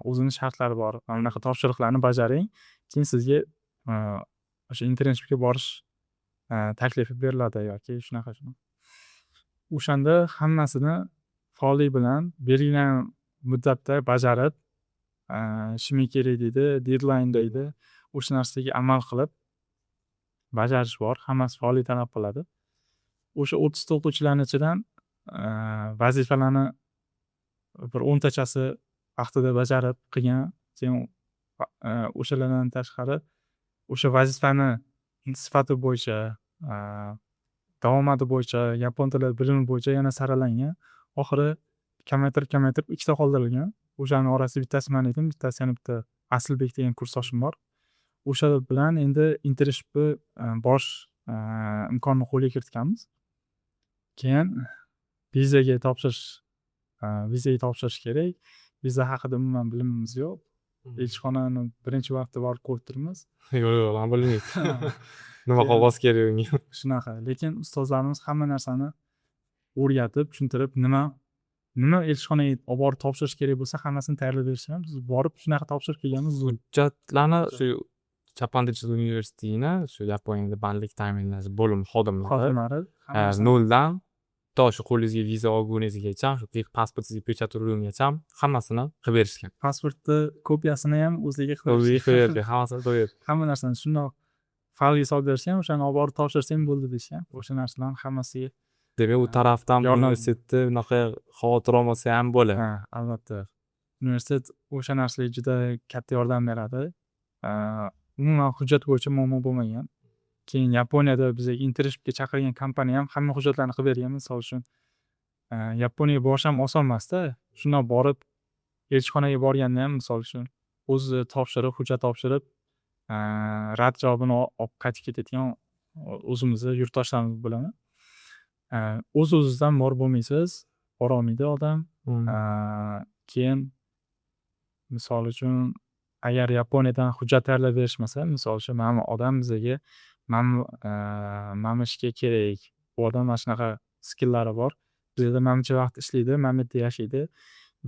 o'zini shartlari bor, mana bunaqa topshiriqlarni bajaring, keyin sizga o'sha internshipga borish taklifi beriladi yoki shunaqa. O'shanda hammasini faollik bilan belgilangan muddatda bajarib, 締め切り deydi, deadline deydi, o'sha narsaga amal qilib bajarish bor. Hammasi faollik talab qiladi. O'sha 30 ta o'quvchilarni ichidan vazifalarni bir 10 tachasi vaqtida bajarib qilgan. Keyin o'shalardan tashqari, o'sha vazifani sifati bo'yicha, davomati bo'yicha, yapon tili bilimi bo'yicha yana saralangan. Oxiri kamaytirib, kamaytirib ikkita qoldirilgan. O'shani orasida bittasi man edim, bittasi yana bitta Asilbek degan kursdoshim bor. O'sha bilan endi internshipni borish imkonini qo'lga kiritganmiz. Keyin vizaga topshirish kerak. Viza haqida umuman bilimimiz yo'q. Elchixonani birinchi marta borib ko'rib turibmiz. Yo'q, man bilmayman nima qog'oz kerak unga. Shunaqa, lekin ustozlarimiz hamma narsani o'rgatib, tushuntirib, nima nima elchixonaga olib borib topshirish kerak bo'lsa, hammasini tayyorlab berishgan. Biz borib shunaqa topshirib kelganmiz. Hujjatlarni shu Japan Digital Universityni, shu Yaponiyada bandlik ta'minlash bo'limi xodimlari xodimlari noldan to shu qo'lingizga viza olguningizgacha, shu pasportingizga pechat urgungacha hammasini qilib berishgan. Pasportni kopiyasini ham o'zligi qilib O'zligi qilib bergan, hammasini qilib bergan. Hamma narsani shundoq faylga solib berishgan, o'shani olib borib topshirsang bo'ldi deyishgan. O'sha narsalarni hammasiga Demak, u tarafdan universitetda unaqa xavotir olmasa ham bo'ladi. Ha, albatta, universitet o'sha narsaga juda katta yordam beradi. Umuman hujjat bo'yicha muammo bo'lmagan. Keyin Yaponiyada biza internshipga chaqirgan kompaniya ham hamma hujjatlarni qilib bergan. Misol uchun, Yaponiyaga borish ham oson emasda. Shundoq borib, elchixonaga borganda ham, misol uchun, o'zi topshirib, hujjat topshirib, rad javobini olib qaytib ketadigan o'zimizni yurtdoshlarimiz bilaman. O'z o'zidan borib bo'lmaysiz, borolmaydi odam. Keyin, misol uchun, agar Yaponiyadan hujjat tayyorlab berishmasa, misol uchun, mana bu odam bizaga mana bu ishga kerak, bu odam mana shunaqa skillari bor, bizada manimcha vaqt ishlaydi, mana bu yerda yashaydi,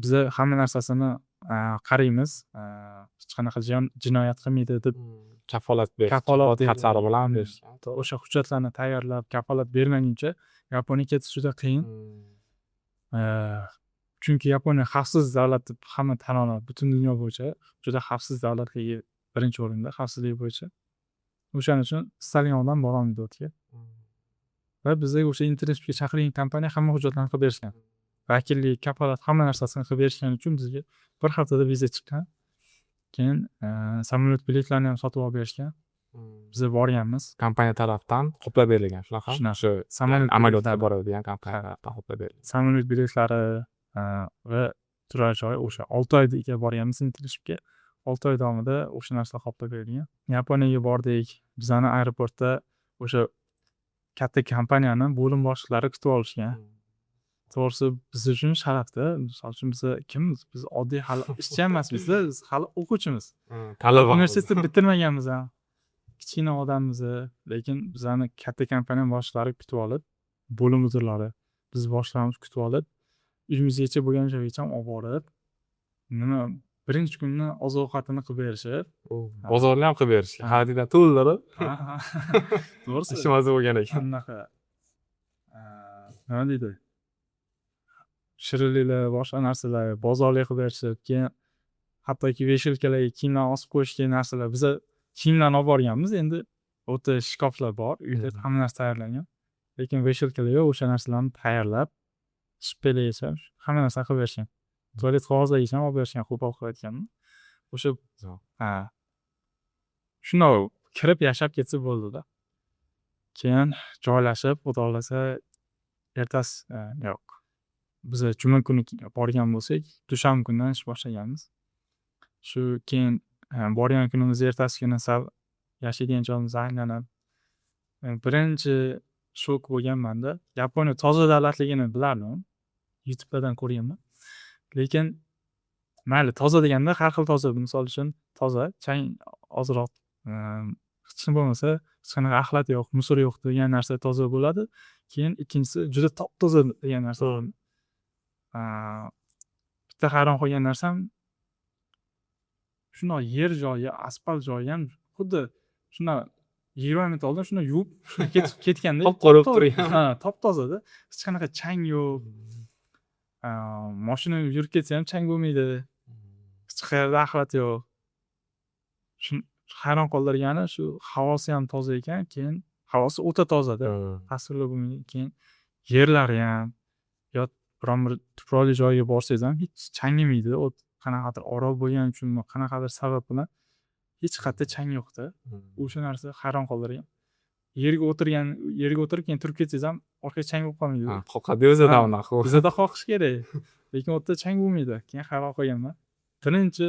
biza hamma narsasini qaraymiz, hech qanaqa jinoyat qilmaydi deb Kafolat berish. Kafolat Xatlari bilan berishgan. O'sha hujjatlarni tayyorlab, kafolat bermaguncha Yaponiyaga ketish juda qiyin. Chunki Yaponiya xavfsiz davlat deb hamma tan oladi. Butun dunyo bo'yicha juda xavfsiz davlatligi birinchi o'rinda xavfsizlik bo'yicha. O'shaning uchun istalgan odam borolmaydi u yerga. Va bizaga o'sha internshipga chaqirgan kompaniya hamma hujjatlarni qilib berishgan. Vakillik, kafolat, hamma narsasini qilib berishgani uchun bizga bir haftada viza chiqqan. Keyin samolyot biletlarini ham sotib olib berishgan. Biza borganmiz. Kompaniya tarafdan qoplab berilgan, shunaqami? Shunaqa. Shu Samolyot amaliyotga biletlari boradigan kompaniya tarafdan qoplab berilgan. Samolyot biletlari va turar joy. O'sha 6 oyga borganmiz internshipga. 6 oy davomida o'sha narsalar qoplab berilgan. Yaponiyaga bordik. Bizani aeroportda o'sha katta kompaniyani bo'lim boshliqlari kutib olishgan. To'g'risi, biz uchun sharafda. Misol uchun, biza kimmiz? Biz oddiy hali ishchi emasmizda, biz hali o'quvchimiz. Talaba. Universitetni bitirmaganmiz ham. Kichkina odammiz, lekin bizani katta kompaniya boshliqlari kutib olib, bo'lim mudirlari, bizni boshliqlarimiz kutib olib, uyimizgacha bo'lgan joygacha olib borib, nima, birinchi kunni oziq ovqatini qilib berishib. Bozorni ham qilib berishgan. Xariddan to'ldirib. Ha. To'g'risi. Ishi maza bo'lgan ekan. Anaqa, nima deydi, shirinliklar, boshqa narsalar, bozorlik qilib berishib, keyin hattoki вешалка larga kiyimlarni osib qo'yishga narsalar. Biza kiyimlarni olib borganmiz, endi u yerda shkaflar bor, uyda hamma narsa tayyorlangan. Lekin вешалка lar yo'q, o'sha narsalarni tayyorlab, shpelagacha hamma narsani qilib berishgan. Tualet qog'ozlarigacha olib berishgan, qo'pol qilib aytganda. O'sha, ha, shundoq kirib yashab ketsa bo'ldida. Keyin joylashib, xudo xohlasa, ertasi, yo'q, biza juma kuni borgan bo'lsak, dushanba kunidan ish boshlaganmiz. Shu keyin borgan kunimiz ertasi kuni sal yashaydigan joyimizni aylanib, birinchi shok bo'lgan manda. Yaponiya toza davlatligini bilardim, YouTubelardan ko'rganman. Lekin mayli, toza deganda har xil toza. Misol uchun, toza, chang ozroq, hech kim bo'lmasa, hech qanaqa axlat yo'q, мусор yo'q degan narsa toza bo'ladi. Keyin ikkinchisi, juda top toza degan narsa. Bitta hayron qolgan narsam, shundoq yer joyi, asfalt joyi ham xuddi shundoq 20 minut oldin shundoq yuvib ketgandek. Qop qora bo'lib turgan. Ha, top tozada, hech qanaqa chang yo'q. Moshina yurib ketsa ham chang bo'lmaydi, hech qayerda axlat yo'q. Shu hayron qoldirgani, shu havosi ham toza ekan. Keyin havosi o'ta tozada, tasvirlab bo'lmaydi. Keyin yerlari ham, yo biron bir tuproqli joyga borsangiz ham hech changimaydi. Qanaqadir orol bo'lgani uchunmi, qanaqadir sabab bilan hech qayerda chang yo'qda. O'sha narsa hayron qoldirgan. Yerga o'tirgan, yerga o'tirib, keyin turib ketsangiz ham orqaga chang bo'lib qolmaydi. Ha, qoqadi o'zida unaqa. Bizada qoqish kerak, lekin u yerda chang bo'lmaydi. Keyin hayron qolganman. Birinchi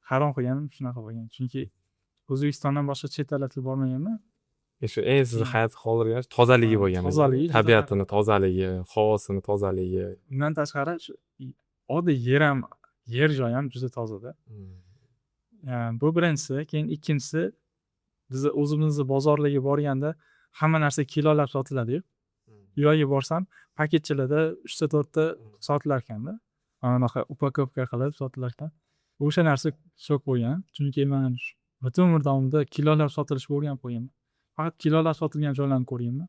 hayron qolganim shunaqa bo'lgan, chunki O'zbekistondan boshqa chet davlatga bormaganman. Shu eng sizni hayratga qoldirgan tozaligi bo'lgan. Tozaligi. Tabiatini tozaligi, havosini tozaligi. Undan tashqari, shu oddiy yer ham, yer joyi ham juda tozada. Bu birinchisi. Keyin ikkinchisi, biza o'zimizni bozorlarga borganda hamma narsa kilolab sotiladiyu. U yoqqa borsam, paketchalarda uchta, to'rtta sotilar ekanda, mana bunaqa упаковка qilib sotilar ekan. O'sha narsa shok bo'lgan, chunki man butun umr davomida kilolab sotilishga o'rganib qo'yganman, faqat kilolab sotilgan joylarni ko'rganman.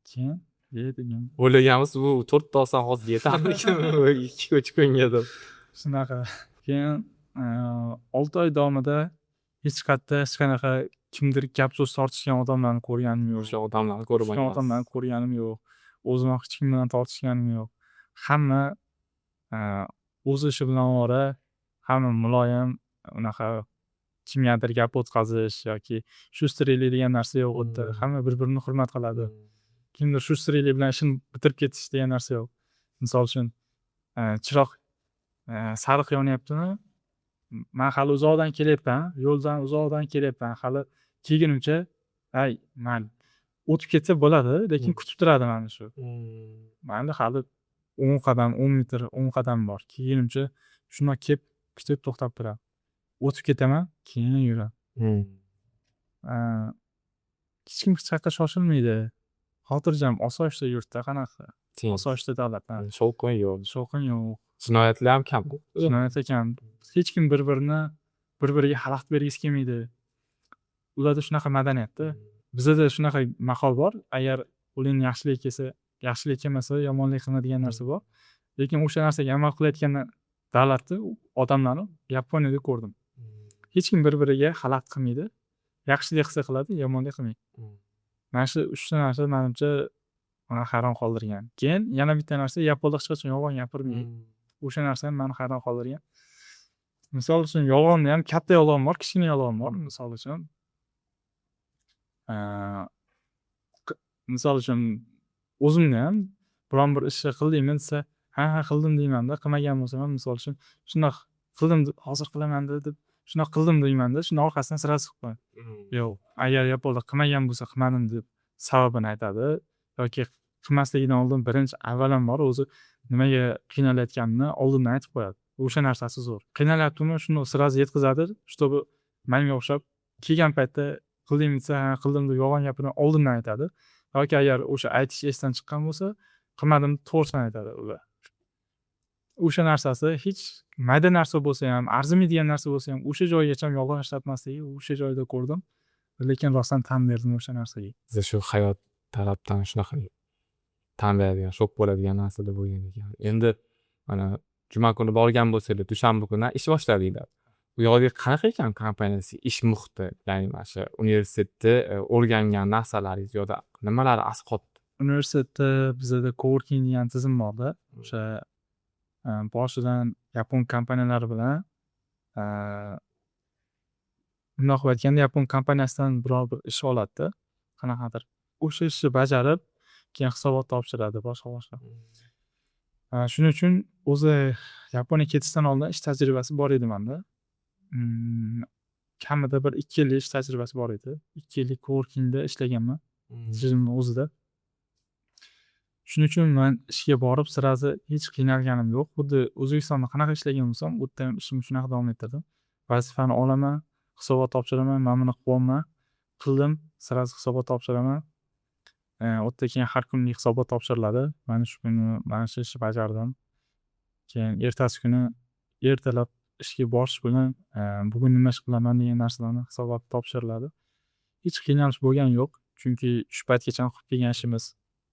Keyin e degan. O'ylaganmiz, bu to'rtta olsam hozir yetarmikin 2-3 kunga deb. Shunaqa. Keyin 6 oy davomida hech qayerda hech qanaqa kimdir gap so'z tortishgan odamlarni ko'rganim yo'q. O'sha odamlarni Urushgan ko'rmagansiz. odamlarni ko'rganim yo'q, o'zim ham hech kim bilan tortishganim yo'q. Hamma o'z ishi bilan ovora, hamma muloyim. Unaqa kimgadir gap o'tkazish yoki шустрый lik degan narsa yo'q u yerda. Hamma bir birini hurmat qiladi. Kimdir шустрый lik bilan ishini bitirib ketish degan narsa yo'q. Misol uchun, chiroq sariq yonyaptimi, man hali uzoqdan kelyapman, yo'ldan uzoqdan kelyapman, hali kelgunimcha, ay, mayli, o'tib ketsa bo'ladi, lekin kutib turadi mana shu. Mayli, hali 10 qadam, 10 metr, 10 qadam bor, kelgunimcha shundoq kelib kutib to'xtab turadi. O'tib ketaman, keyin yuradi. Hech kim hech qayerga shoshilmaydi, xotirjam, osoyishta yurtda. Qanaqa osoyishta davlat. Shovqin yo'q. Shovqin yo'q. Jinoyatlar ham kam. Jinoyat kam. Hech kim bir birini bir biriga xalaqit bergisi kelmaydi. Ularda shunaqa madaniyatda. Bizada shunaqa maqol bor: agar qo'lingdan yaxshilik kelsa, yaxshilik kelmasa, yomonlik qilma degan narsa bor. Lekin o'sha narsaga amal qilayotgan davlatni, odamlarni Yaponiyada ko'rdim. Hech kim bir biriga xalaqit qilmaydi, yaxshilik qilsa qiladi, yomonlik qilmaydi. Mana shu uchta narsa, manimcha, mani hayron qoldirgan. Keyin yana bitta narsa, yaponlar hech qachon yolg'on gapirmaydi. O'sha narsa ham mani hayron qoldirgan. Misol uchun, yolg'onni ham katta yolg'on bor, kichkina yolg'on bor. Misol uchun, o'zimni ham biron bir ishni qildingmi desa, ha, qildim deymanda. Qilmagan bo'lsam ham, misol uchun, shundoq qildim, hozir qilaman deb, shunaqa qildim deymanda, shuni orqasidan сразу qilib qo'yaman. Yo'q, agar yaponlar qilmagan bo'lsa, qilmadim deb sababini aytadi yoki qilmasligidan oldin birinchi, avvalambor o'zi nimaga qiynalayotganini oldindan aytib qo'yadi. O'sha narsasi zo'r. Qiynalyaptimi, shuni сразу yetkazadi, чтобы manga o'xshab kelgan paytda qildingmi desa, ha, qildim deb yolg'on gapirmay oldindan aytadi yoki agar o'sha aytish esdan chiqqan bo'lsa, qilmadim, to'g'risini aytadi ular. O'sha narsasi, hech mayda narsa bo'lsa ham, arzimaydigan narsa bo'lsa ham, o'sha joygacha yolg'on ishlatmasligi, o'sha joyda ko'rdim, lekin rostdan tan berdim o'sha narsaga. Siz shu hayot tarafdan shunaqa tan beradigan, shok bo'ladigan narsalar bo'lgan ekan. Endi mana juma kuni borgan bo'lsanglar, dushanba kunidan ish boshladinglar. U yoqda qanaqa ekan kompaniyasi, ish muhiti? Ya'ni mana shu universitetda o'rgangan narsalaringiz u yoqda nimalar asqotdi? Universitetda bizada coworking degan tizim borda. O'sha Boshidan yapon kompaniyalari bilan, bundoq qilib aytganda, yapon kompaniyasidan biror bir ish oladida qanaqadir. O'sha ishni bajarib, keyin hisobot topshiradi, boshqa boshqa. Shuning uchun o'zi Yaponiyaga ketishdan oldin ish tajribasi bor edi manda. Kamida bir 2 yillik ish tajribasi bor edi. 2 yillik coworkingda ishlaganman GMni o'zida. Shuning uchun man ishga borib, сразу hech qiynalganim yo'q. Xuddi O'zbekistonda qanaqa ishlagan bo'lsam, u yerda ham ishimni shunaqa davom ettirdim. Vazifani olaman, hisobot topshiraman, mana buni qilyapman, qildim, сразу hisobot topshiraman. U yerda keyin har kunlik hisobot topshiriladi. Mana shu kuni mana shu ishni bajardim. Keyin ertasi kuni ertalab ishga borish bilan bugun nima ish qilaman degan narsalarni hisobot topshiriladi. Hech qiynalish bo'lgani yo'q. Chunki shu paytgacha qilib kelgan ishimiz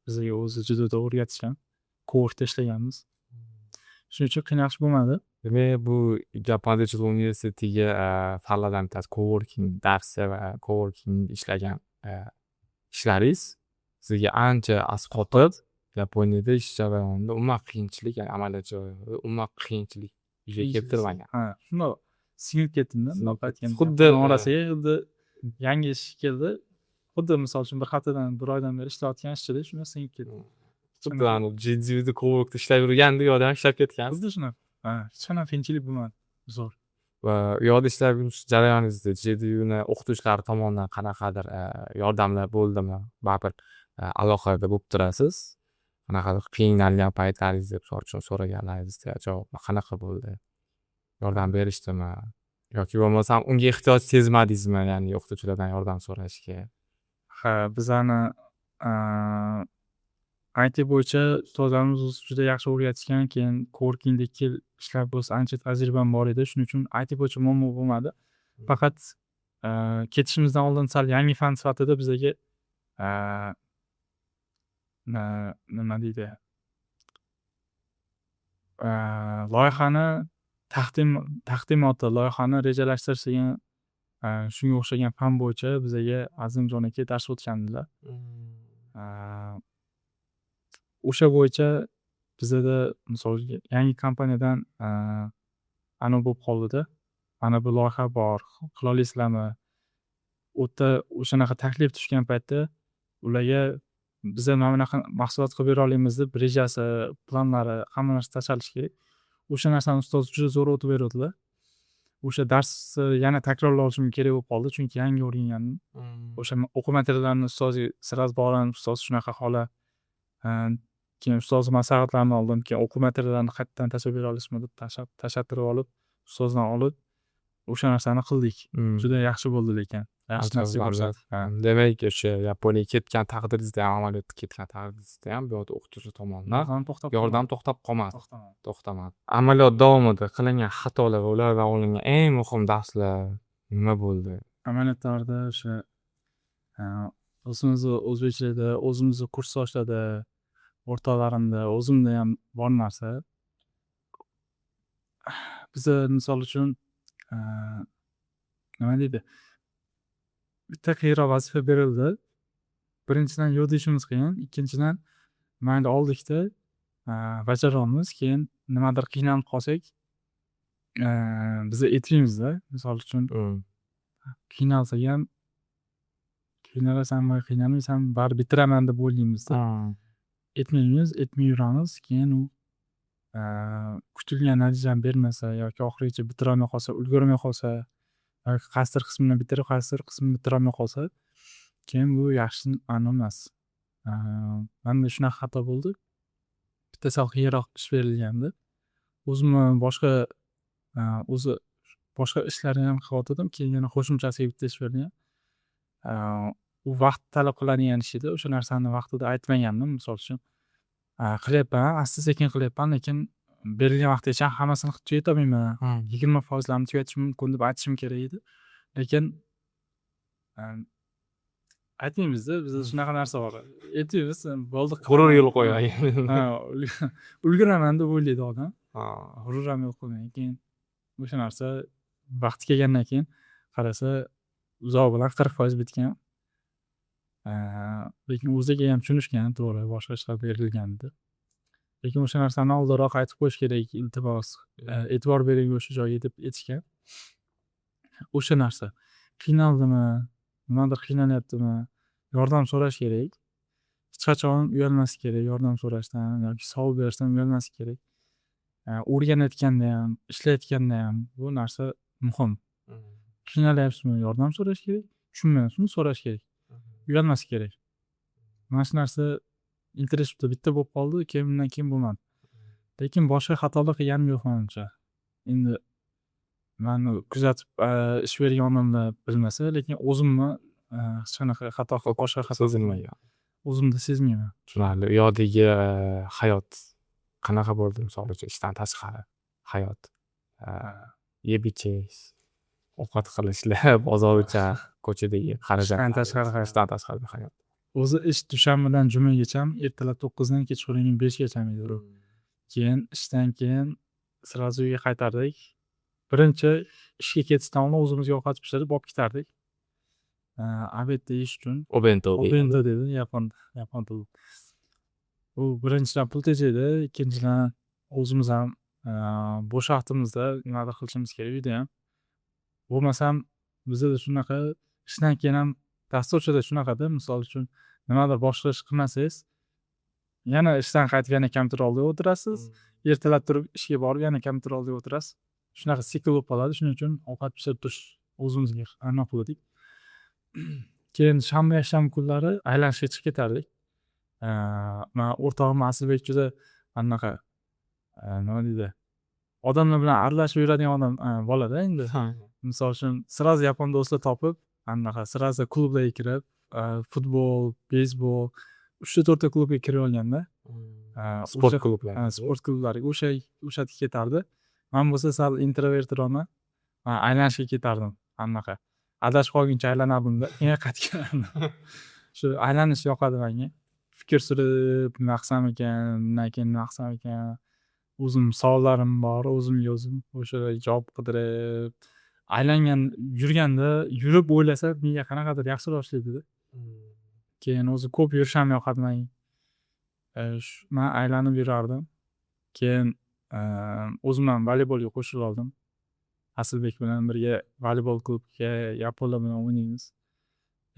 bizga o'zi juda o'rgatishgan. Coworkda ishlaganmiz. Shuning uchun qiynalish bo'lmadi. Demak, bu Japan Digital Universityga fanlardan bittasi coworking darsi va coworking ishlagan ishlaringiz sizga ancha asqotib, Yaponiyada ish jarayonida umuman qiyinchilik, ya'ni amaliyot jarayonida umuman qiyinchilik yuzaga keltirmagan. Ha, shundoq singib ketdimda, bundoq aytganda. Xuddi Orasiga xuddi yangi ish keldi. Xuddi, misol uchun, bir haftadan, bir oydan beri ishlayotgan ishchidek shunday singib ketdim. Xuddi anavi GDUda coworkda ishlab yurgandek odam ishlab ketgansiz. Xuddi shunaqa. Ha, hech qanaqa qiyinchilik bo'lmadi. Zo'r. Va u yoqda ishlab yurish jarayoningizda GDUni o'qituvchilari tomonidan qanaqadir yordamlar bo'ldimi? Baribir aloqada bo'lib turasiz. Qanaqadir qiynalgan paytlaringizda, misol uchun, so'raganlaringizda javoblar qanaqa bo'ldi? Yordam berishdimi? Yoki bo'lmasam unga ehtiyoj sezmadingizmi, ya'ni o'qituvchilardan yordam so'rashga? Ha, bizani IT bo'yicha ustozlarimiz o'zi juda yaxshi o'rgatishgan. Keyin coworkingda 2 yil ishlab bo'lsa, ancha tajribam bor edi. Shuning uchun IT bo'yicha muammo bo'lmadi. Faqat ketishimizdan oldin sal yangi fan sifatida bizaga, nima deydi, loyihani taqdimoti, loyihani rejalashtirish degan, shunga o'xshagan fan bo'yicha bizaga Azimjon aka dars o'tgandilar. O'sha bo'yicha bizada, misol, yangi kompaniyadan anavi bo'lib qoldida. Mana bu loyiha bor, qilolasizlarmi? U yerda o'shanaqa taklif tushgan paytda ularga biza mana bunaqa mahsulot qilib bera olamiz deb rejasi, planlari, hamma narsa tashlanishi kerak. O'sha narsani ustoz juda zo'r o'tib beruvdilar. O'sha darsni yana takrorlashim kerak bo'lib qoldi, chunki yangi o'rgangandim. O'sha o'quv materiallarini ustozga сразу bog'lanib, ustoz, shunaqa holat, keyin ustozni maslahatlarini oldim, keyin o'quv materiallarini qayerdan tashlab bera olasizmi deb tashlattirib olib, ustozdan olib, o'sha narsani qildik. Juda yaxshi bo'ldi lekin. Yaxshi natija ko'rsatdi. Ha, demak, o'sha Yaponiyaga ketgan taqdiringizda ham, amaliyotga ketgan taqdiringizda ham bu yoqda o'qituvchi tomonidan To'xtab yordam to'xtab qolmadi. To'xtamadi. To'xtamadi. Amaliyot davomida qilingan xatolar va ulardan olingan eng muhim darslar nima bo'ldi? Amaliyot davrida o'sha o'zimizni o'zbekchilikda, o'zimizni kursdoshlarda, o'rtoqlarimda, o'zimda ham bor narsa. Biza, misol uchun, nima deydi, bitta qiyinroq vazifa berildi. Birinchidan, yo'q deyishimiz qiyin. Ikkinchidan, mayli, oldikda, bajaryapmiz. Keyin nimadir qiynalib qolsak, biza aytmaymizda. Misol uchun, qiynalsak ham, qiynalasanmi, qiynalmaysanmi, baribir bitiraman deb o'ylaymizda. Aytmaymiz, aytmay yuramiz. Keyin u kutilgan natijani bermasa yoki oxirigacha bitirolmay qolsa, ulgurmay qolsa yoki qaysidir qismini bitirib, qaysidir qismini bitirolmay qolsa, keyin bu yaxshi ma'no emas. Manda shunaqa xato bo'ldi. Bitta sal qiyinroq ish berilgandi. O'zimni boshqa, o'zi boshqa ishlarni ham qilayotgandim. Keyin yana qo'shimchasiga bitta ish berilgan. U vaqt talab qiladigan ish edi. O'sha narsani vaqtida aytmagandim. Misol uchun, qilyapman, asta sekin qilyapman, lekin berilgan vaqtgacha hammasini qilib tugatolmayman. 20 foizlarini tugatishim mumkin deb aytishim kerak edi. Lekin aytmaymizda, bizda shunaqa narsa bor. Aytmaymiz, bo'ldi. G'urur yo'l qo'ymagan. Ha, ulguraman deb o'ylaydi odam. G'urur ham yo'l qo'ymagan. Keyin o'sha narsa vaqti kelgandan keyin qarasa, uzog'i bilan 40% bitgan. Lekin o'ziga ham tushunishgan, to'g'ri, boshqa ishlar berilgandi. Lekin o'sha narsani oldinroq aytib qo'yish kerak, iltimos, e'tibor bering o'sha joyga deb aytishgan. O'sha narsa. Qiynaldimi, nimadir qiynalyaptimi, yordam so'rash kerak. Hech qachon uyalmaslik kerak yordam so'rashdan yoki savol berishdan uyalmaslik kerak. O'rganayotganda ham, ishlayotganda ham bu narsa muhim. Qiynalyapsizmi, yordam so'rash kerak, tushunmayapsizmi, so'rash kerak. Uyalmaslik kerak. Mana shu narsa internshipda bitta bo'lib qoldi, keyin undan keyin bo'lmadi. Lekin boshqa xatolar qilganim yo'q manimcha. Endi mani kuzatib ish bergan odamlar bilmasa, lekin o'zimni hech qanaqa xato qilib, boshqa xato Sezilmagan. o'zimda sezmayman. Tushunarli. U yoqdagi hayot qanaqa bo'ldi, misol uchun, ishdan tashqari hayot? Yeb ichish, ovqat qilishlar, bozorcha, ko'chadagi xarajatlar. Ishdan tashqari hayot. Ishdan tashqari hayot. O'zi ish dushanbadan jumagacha, ertalab 9dan kechqurungi 5gacha edi. Keyin ishdan keyin сразу uyga qaytardik. Birinchi ishga ketishdan oldin o'zimizga ovqat pishirib olib ketardik. Обед da yeyish uchun. お弁当. お弁当 deydi yapon tilida. U birinchidan pul tejaydi, ikkinchidan o'zimiz ham bo'sh vaqtimizda nimadir qilishimiz kerak uyda ham. Bo'lmasam bizada shunaqa, ishdan keyin ham dasturchida shunaqada, misol uchun, nimadir boshqa ish qilmasangiz, yana ishdan qaytib, yana kompyuter oldiga o'tirasiz. Ertalab turib ishga borib, yana kompyuter oldiga o'tirasiz. Shunaqa sikl bo'lib qoladi. Shuning uchun ovqat pishirib turish o'zimizga anaqa qildik. Keyin shanba, yakshanba kunlari aylanishga chiqib ketardik. Man o'rtog'im Asilbek juda anaqa, nima deydi, odamlar bilan aralashib yuradigan odam, bolada endi. Misol uchun, сразу yapon do'stlar topib, anaqa сразу klublarga kirib, futbol, beysbol, uchta to'rtta klubga kirib olganda. Sport klublari. Sport klublariga o'sha yerga ketardi. Man bo'lsa sal introvertroqman. Man aylanishga ketardim, anaqa. Adashib qolguncha aylanardimda, keyin qaytib kelardim. Shu aylanish yoqadi menga. Fikr surib, nima qilsam ekan, bundan keyin nima qilsam ekan. O'zim savollarim bor, o'zimga o'zim o'sha javob qidirib, aylangan yurganda, yurib o'ylasa, miya qanaqadir yaxshiroq ishlaydida. Keyin o'zi ko'p yurish ham yoqadi menga. Man aylanib yurardim. Keyin o'zim ham voleybolga qo'shilib oldim. Asilbek bilan birga voleybol klubga yaponlar bilan o'ynaymiz.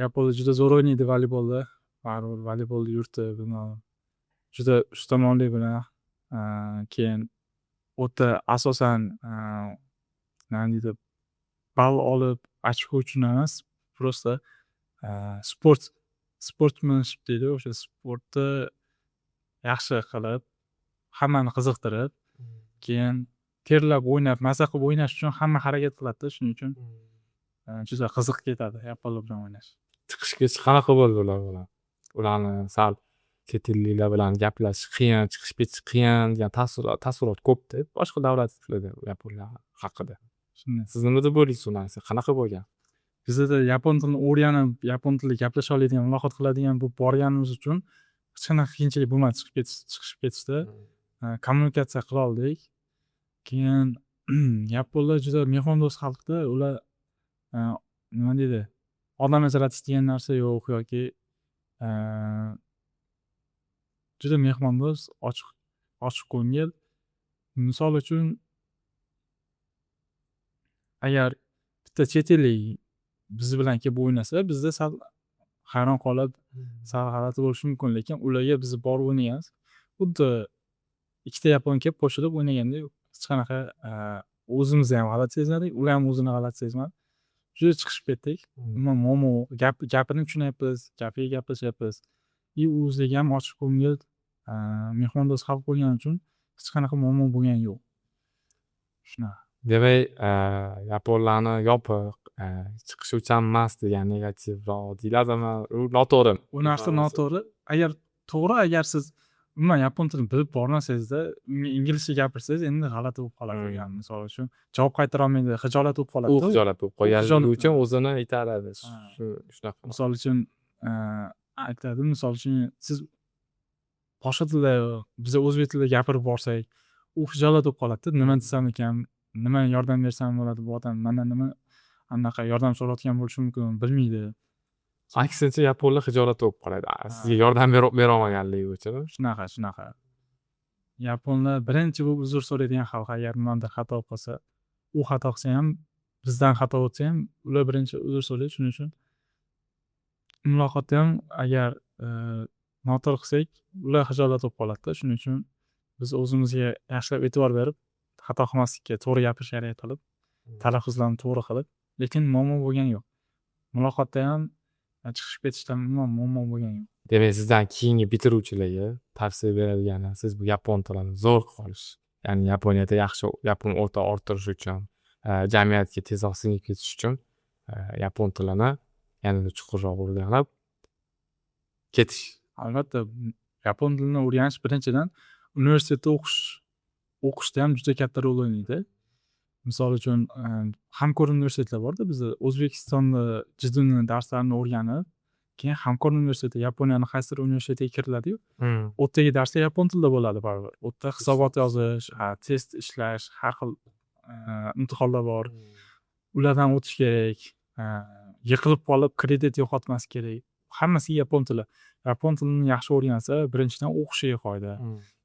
Yaponlar juda zo'r o'ynaydi voleybolda. Baribir voleybol yurti, bilmadim. Juda ustamonlik bilan, keyin u yerda asosan, nima deydi, ball olib ochko uchun emas, просто sport, sportmanship deydi, o'sha sportni yaxshi qilib, hammani qiziqtirib, keyin terlab o'ynab, maza qilib o'ynash uchun hamma harakat qiladida. Shuning uchun juda qiziq ketadi yaponlar bilan o'ynash. Chiqish ketish qanaqa bo'ldi ular bilan? Ularni sal chet elliklar bilan gaplashish qiyin, chiqishib ketish qiyin degan taassurot ko'pda boshqa davlatlarda yaponlar haqida. Shunday. Siz nima deb o'ylaysiz u narsa qanaqa bo'lgan? Bizada yapon tilini o'rganib, yapon tilida gaplasha oladigan, muloqot qiladigan bo'lib borganimiz uchun hech qanaqa qiyinchilik bo'lmadi chiqib ketish, chiqishib ketishda. Kommunikatsiya qila oldik. Keyin yaponlar juda mehmondo'st xalqda. Ular, nima deydi, odam ajratish degan narsa yo'q yoki juda mehmondo'st, ochiq ko'ngil. Misol uchun, agar bitta chet ellik biz bilan kelib o'ynasa, bizda sal hayron qolib, sal g'alati bo'lishi mumkin, lekin ularga biz borib o'ynaganmiz, xuddi ikkita yapon kelib qo'shilib o'ynagandek, hech qanaqa o'zimiz ham g'alati sezmadik, ular ham o'zini g'alati sezmadi. Juda chiqishib ketdik. Umuman muammo, gap, gapini tushunyapmiz, gapiga gaplashyapmiz и o'zligi ham ochiq ko'ngil, mehmondo'st xalq bo'lgani uchun hech qanaqa muammo bo'lgani yo'q. Shunaqa. Demak, yaponlarni yopiq, chiqishuvchan emas degan negativroq deyiladimi, u noto'g'ri. U narsa noto'g'ri. Agar to'g'ri, agar siz umuman yapon tilini bilib bormasangizda, unga inglizcha gapirsangiz, endi g'alati bo'lib qoladi. Misol uchun, javob qaytara olmaydi, xijolat bo'lib qoladi. U xijolat bo'lib qolganligi uchun o'zini itaradi. Shu shunaqa. Misol uchun, aytadi, misol uchun, siz boshqa tilda, biza o'zbek tilida gapirib borsak, u xijolat bo'lib qoladida, nima desam ekan, nima yordam bersam bo'ladi, bu odam mandan nima anaqa yordam so'rayotgan bo'lishi mumkin, bilmaydi. Aksincha, yaponlar xijolat bo'lib qoladi sizga yordam berolmaganligi uchun. Shunaqa, shunaqa. Yaponlar birinchi bo'lib uzr so'raydigan xalq agar nimadir xato qilsa. U xato qilsa ham, bizdan xato o'tsa ham, ular birinchi uzr so'raydi. Shuning uchun muloqotda ham agar noto'g'ri qilsak, ular xijolat bo'lib qoladida. Shuning uchun biz o'zimizga yaxshilab e'tibor berib, xato qilmaslikka, to'g'ri gapirishga harakat qilib, talaffuzlarni to'g'ri qilib, lekin muammo bo'lgani yo'q. Muloqotda ham chiqishib ketishda umuman muammo bo'lgani yo'q. Demak, sizdan keyingi bitiruvchilarga tavsiya beradigan narsangiz bu yapon tilini zo'r qilib olish. Ya'ni Yaponiyada yaxshi yapon o'rtoq orttirish uchun, jamiyatga tezroq singib ketish uchun yapon tilini yanada chuqurroq o'rganib ketish. Albatta, yapon tilini o'rganish birinchidan universitetda o'qishda ham juda katta rol o'ynaydi. Misol uchun, hamkor universitetlar borda bizda. O'zbekistonda JIDUni darslarini o'rganib, keyin hamkor universitetda, Yaponiyani qaysidir universitetiga kiriladiyu, u yerdagi darslar yapon tilida bo'ladi baribir. U yerda hisobot yozish, test ishlash, har xil imtihonlar bor. Ulardan o'tish kerak. Yiqilib qolib kredit yo'qotmaslik kerak. Hammasiga yapon tili. Yapon tilini yaxshi o'rgansa, birinchidan, o'qishiga foyda.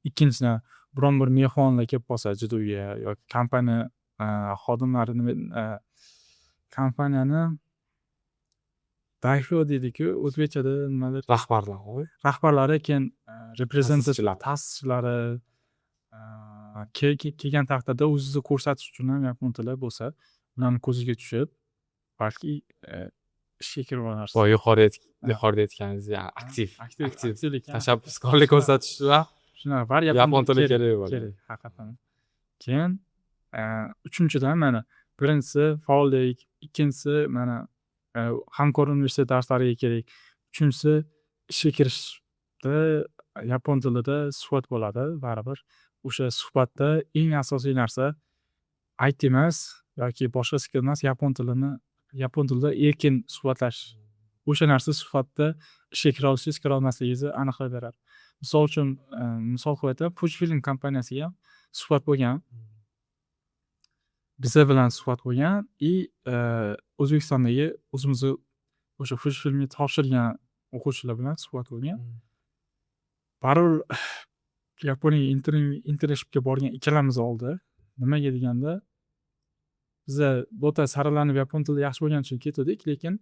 Ikkinchidan, biron bir mehmonlar kelib qolsa JIDUga yoki kompaniya xodimlari, nima, kompaniyani 代表 deydiku o'zbekchada, nimadir. Rahbarlar. Rahbarlari, keyin reprezentat Ta'sischilari. Ta'sischilari kelgan taqdirda o'zizni ko'rsatish uchun ham yapon tili bo'lsa, ularni ko'ziga tushib, balki ishga kirib olarsiz. Boya yuqorida aytganingiz, ya'ni aktiv aktiv aktiv aktivlik tashabbuskorlik ko'rsatish uchun shunaqa bari yapon tili kerak bo'ladi. Kerak haqiqatdan. Keyin uchinchidan, mana, birinchisi faollik, ikkinchisi, mana, hamkor universitet darslariga kerak, uchinchisi ishga kirishda yapon tilida suhbat bo'ladi baribir. O'sha suhbatda eng asosiy narsa IT emas yoki boshqa skill emas, yapon tilini, yapon tilida erkin suhbatlashish. O'sha narsa suhbatda ishga kira olishingiz, kira olmasligingizni aniqlab beradi. Misol uchun, misol qilib aytaman, Fujifilm kompaniyasiga ham suhbat bo'lgan, biza bilan suhbat bo'lgan и O'zbekistondagi o'zimizni o'sha Fujifilmga topshirgan o'quvchilar bilan suhbat bo'lgan. Baribir Yaponiyaga internshipga borgan ikkalamiz oldi. Nimaga deganda, biza bu yerda saralanib, yapon tili yaxshi bo'lgani uchun ketuvdik, lekin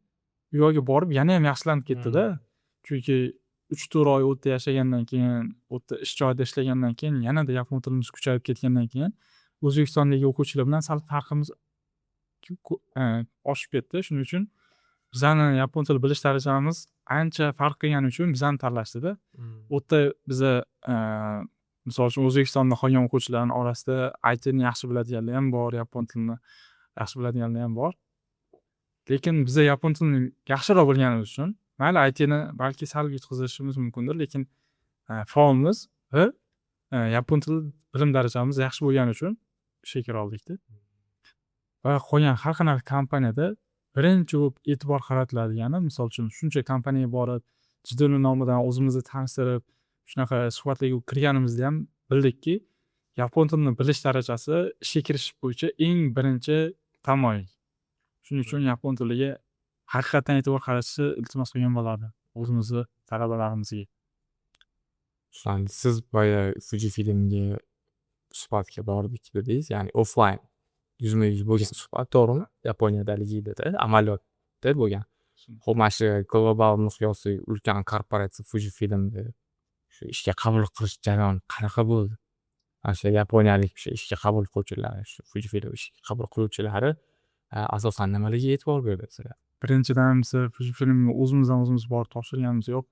u yoqga borib yanayam yaxshilanib ketdida. Chunki 3-4 oy u yerda yashagandan keyin, u yerda ish joyida ishlagandan keyin, yanada yapon tilimiz kuchayib ketgandan keyin O'zbekistondagi o'quvchilar bilan sal farqimiz oshib ketdi. Shuning uchun bizani yapon tili bilish darajamiz ancha farq qilgani uchun bizani tanlashdida. U yerda biza, misol uchun, O'zbekistonda qolgan o'quvchilarni orasida ITni yaxshi biladiganlar ham bor, yapon tilini yaxshi biladiganlar ham bor, lekin biza yapon tilini yaxshiroq bilganimiz uchun, mayli, ITni balki sal yutqizishimiz mumkindir, lekin faolmiz va yapon tili bilim darajamiz yaxshi bo'lgani uchun ishga kira oldikda. Va qolgan har qanaqa kompaniyada birinchi bo'lib e'tibor qaratiladigani, misol uchun, shuncha kompaniyaga borib, JIDUni nomidan o'zimizni tanishtirib, shunaqa suhbatlarga kirganimizda ham bildikki, yapon tilini bilish darajasi ishga kirish bo'yicha eng birinchi tamoyil. Shuning uchun yapon tiliga haqiqatdan e'tibor qaratishni iltimos qilgan bo'lardim o'zimizni talabalarimizga. Siz boya Fujifilmga suhbatga bordik dedingiz, ya'ni offline, yuzma yuz bo'lgan suhbat, to'g'rimi? Yaponiyadaligida amaliyotda bo'lgan. Ho'p, mana shu global miqyosli ulkan korporatsiya Fujifilmda shu ishga qabul qilish jarayoni qanaqa bo'ldi? Mana shu yaponiyalik o'sha ishga qabul qiluvchilar, shu Fujifilm ishga qabul qiluvchilari asosan nimalarga e'tibor berdi sizlar? Birinchidan, biz Fujifilmga o'zimizdan o'zimiz borib topshirganimiz yo'q.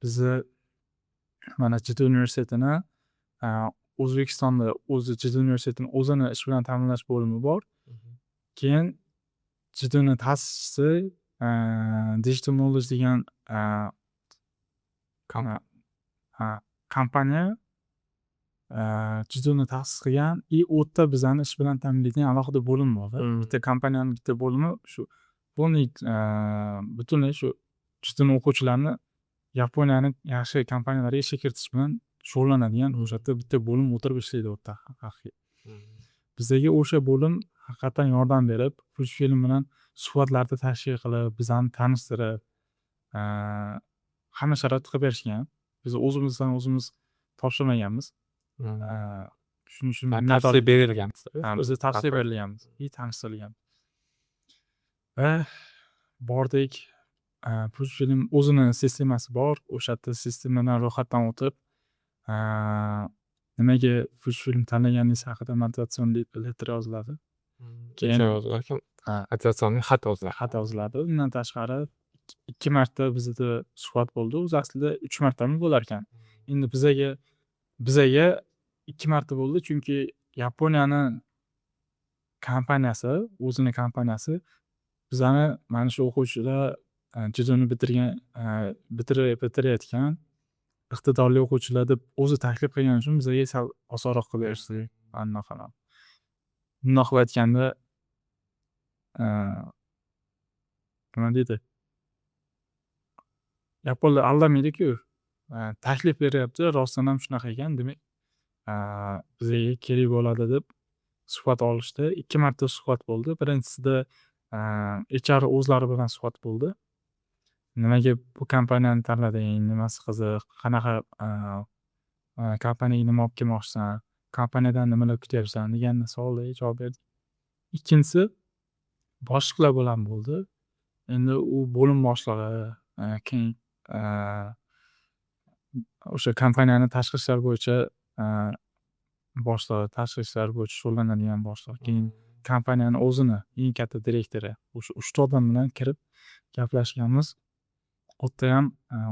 Bizni, mana, JIDU universitetini, O'zbekistonda o'zi JIDU universitetini o'zini ish bilan ta'minlash bo'limi bor. Keyin JIDUni ta'sischisi Digital Knowledge degan kompaniya JIDUni ta'sis qilgan и u yerda bizani ish bilan ta'minlaydigan alohida bo'lim borda. Bitta kompaniyani bitta bo'limi shu полный, butunlay shu JIDUni o'quvchilarini Yaponiyani yaxshi kompaniyalariga ishga kiritish bilan shug'ullanadigan o'sha yerda bitta bo'lim o'tirib ishlaydi u yerda. Bizaga o'sha bo'lim haqiqatdan yordam berib, Fujifilm bilan suhbatlarni tashkil qilib, bizani tanishtirib, hamma sharoitni qilib berishgan. Biz o'zimizdan o'zimiz topshirmaganmiz. Shuning uchun Tavsiya berilgan. Ha, bizga tavsiya berilgan и tanishtirilgan. Va bordik. Fujifilm o'zini sistemasi bor. O'sha yerda sistemadan ro'yxatdan o'tib, nimaga Fujifilm tanlaganingiz haqida motivatsion letter yoziladi. Keyin Motivatsion xat yoziladi. Xat yoziladi. Undan tashqari, ikki marta bizada suhbat bo'ldi. O'zi aslida uch martami bo'larkan. Endi bizaga ikki marta bo'ldi, chunki Yaponiyani kompaniyasi, o'zini kompaniyasi bizani mana shu o'quvchilar, JIDOni bitirgan, bitirayotgan iqtidorli o'quvchilar deb o'zi taklif qilgani uchun bizaga sal osonroq qilib berishdi. Anaqa, bundoq qilib aytganda, nima deydi, yaponlar aldamaydiku, taklif beryapti, rostdan ham shunaqa ekan, demak, bizga kerak bo'ladi deb suhbat olishdi. Ikki marta suhbat bo'ldi. Birinchisida HR o'zlari bilan suhbat bo'ldi. Nimaga bu kompaniyani tanlading, nimasi qiziq, qanaqa, kompaniyaga nima olib kelmoqchisan, kompaniyadan nimalar kutyapsan degan savollarga javob berdik. Ikkinchisi boshliqlar bilan bo'ldi. Endi u bo'lim boshlig'i, keyin o'sha kompaniyani tashqi ishlar bo'yicha boshlig'i, tashqi ishlar bo'yicha shug'ullanadigan boshliq, keyin kompaniyani o'zini eng katta direktori, o'sha uchta odam bilan kirib gaplashganmiz. U yerdayam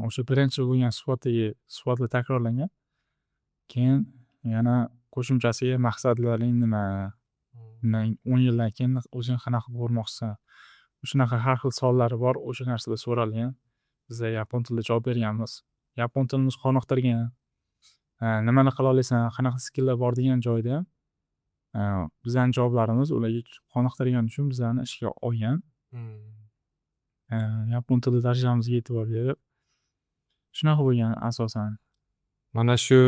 o'sha birinchi bo'lgan suhbatdagi suhbatlar takrorlangan. Keyin yana qo'shimchasiga maqsadlaring nima, undan 10 yildan keyin o'zing qanaqa ko'rmoqchisan, shunaqa har xil savollari bor, o'sha narsalar so'ralgan. Biza yapon tilida javob berganmiz. Yapon tilimiz qoniqtirgan. Nimani qila olasan, qanaqa skilllar bor degan joyda bizani javoblarimiz ularga qoniqtirgani uchun bizani ishga olgan. Yapon tili darajamizga e'tibor berib. Shunaqa bo'lgan asosan. Mana shu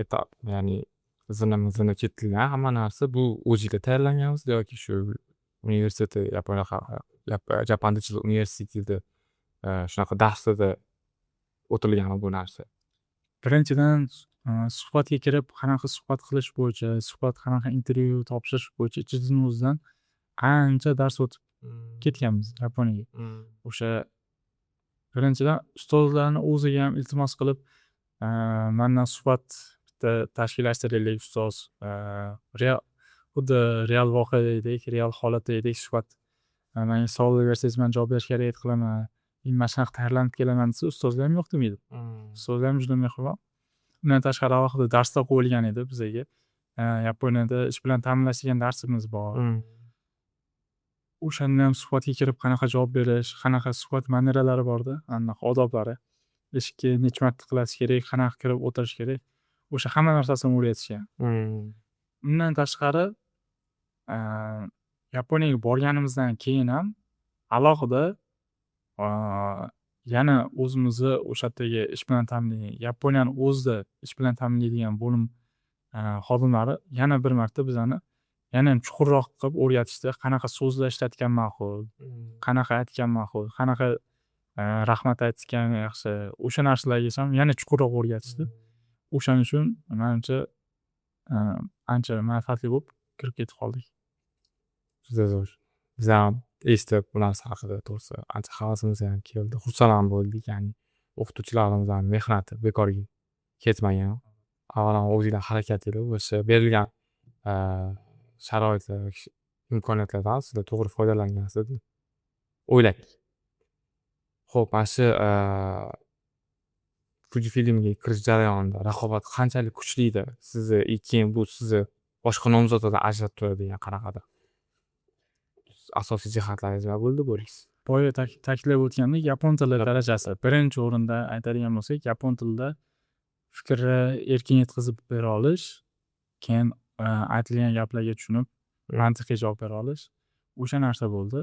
etap, ya'ni zinama zina ketilgan hamma narsa, bu o'zinglar tayyorlanganmisizlar yoki shu universitetda, Yaponiya, Japan Digital Universityda shunaqa darslarda o'tilganmi bu narsa? Birinchidan, suhbatga kirib, qanaqa suhbat qilish bo'yicha, suhbat, qanaqa intervyu topshirish bo'yicha JIDni o'zidan ancha dars o'tib ketganmiz Yaponiyaga. O'sha birinchidan ustozlarni o'ziga ham iltimos qilib, mandan suhbat bitta tashkillashtiraylik, ustoz, real, xuddi real voqedagidek, real holatdagidek suhbat, manga savollar bersangiz, man javob berishga harakat qilaman, mana shunaqa tayyorlanib kelaman desa, ustozlar ham yo'q demaydi. Ustozlar ham juda mehribon. Undan tashqari, alohida darslar qo'yilgan edi bizaga. Yaponiyada ish bilan ta'minlash degan darsimiz bor. O'shanda ham suhbatga kirib qanaqa javob berish, qanaqa suhbat manерalari borda, anaqa odoblari. Eshikka necha marta tiqilash kerak, qanaqa kirib o'tirish kerak, o'sha hamma narsasini o'rgatishgan. Undan tashqari, Yaponiyaga borganimizdan keyin ham alohida yana o'zimizni o'sha yerdagi ish bilan ta'minlagan, Yaponiyani o'zida ish bilan ta'minlaydigan bo'lim xodimlari yana bir marta bizani yanayam chuqurroq qilib o'rgatishdi. Qanaqa so'zlar ishlatgan ma'qul, qanaqa aytgan ma'qul, qanaqa rahmat aytgan yaxshi, o'sha narsalarga ham yana chuqurroq o'rgatishdi. O'shaning uchun, manimcha, ancha manfaatli bo'lib kirib ketib qoldik. Juda zo'r. Bizam eshitib bu narsa haqida, to'g'risi, ancha havasimiz ham keldi, xursand ham bo'ldik. Ya'ni o'qituvchilarimizni mehnati bekorga ketmagan. Avvalambor, o'zinglar harakatinglar, o'sha berilgan sharoitlar, imkoniyatlardan sizlar to'g'ri foydalangansiz deb o'ylaylik. Ho'p, mana shu Fujifilmga kirish jarayonida raqobat qanchalik kuchli edi sizni и keyin bu sizni boshqa nomzodlardan ajratib turadigan qanaqadir asosiy jihatlaringiz nima bo'ldi deb o'ylaysiz? Boya ta'kidlab o'tgandek, yapon tili darajasi birinchi o'rinda. Aytadigan bo'lsak, yapon tilida fikrni erkin yetkazib bera olish, keyin aytilgan gaplarga tushunib, mantiqiy javob bera olish, o'sha narsa bo'ldi.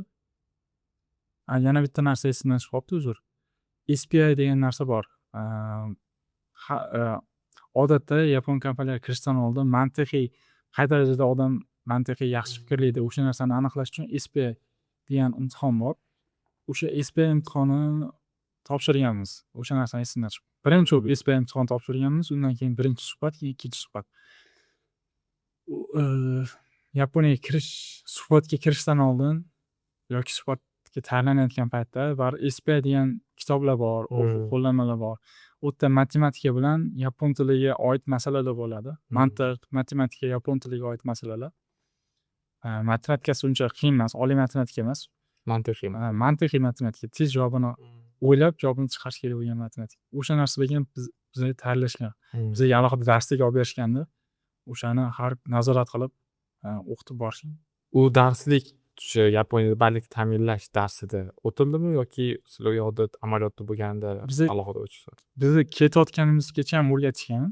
Yana bitta narsa esimdan chiqib qolibdi, uzr. SPI degan narsa bor. Odatda yapon kompaniyalari kirishdan oldin mantiqiy, qay darajada odam mantiqiy yaxshi fikrlaydi, o'sha narsani aniqlash uchun SPI degan imtihon bor. O'sha SPI imtihonini topshirganmiz. O'sha narsani esimdan chiqib Birinchi bo'lib SPA imtihon topshirganmiz, undan keyin birinchi suhbat, keyin ikkinchi suhbat. U Yaponiyaga kirish, suhbatga kirishdan oldin yoki suhbatga tayyorlanayotgan paytda baribir SPA degan kitoblar bor, o'quv qo'llanmalar bor. U yerda matematika bilan yapon tiliga oid masalalar bo'ladi. Mantiq, matematika, yapon tiliga oid masalalar. Matematikasi uncha qiyin emas, oliy matematika emas. Mantiqiy. Ha, mantiqiy matematika, tez javobini o'ylab, javobini chiqarish kerak bo'lgan matematika. O'sha narsalarga ham bizga tayyorlashgan. Bizga alohida darslik olib berishgandi. O'shani har nazorat qilib, o'qitib borishgan. U darslik o'sha Yaponiyada bandlikni ta'minlash darsida o'tildimi yoki sizlar u yoqda amaliyotda bo'lganda alohida o'tishdi? Bizni ketayotganimizgacha ham o'rgatishgan.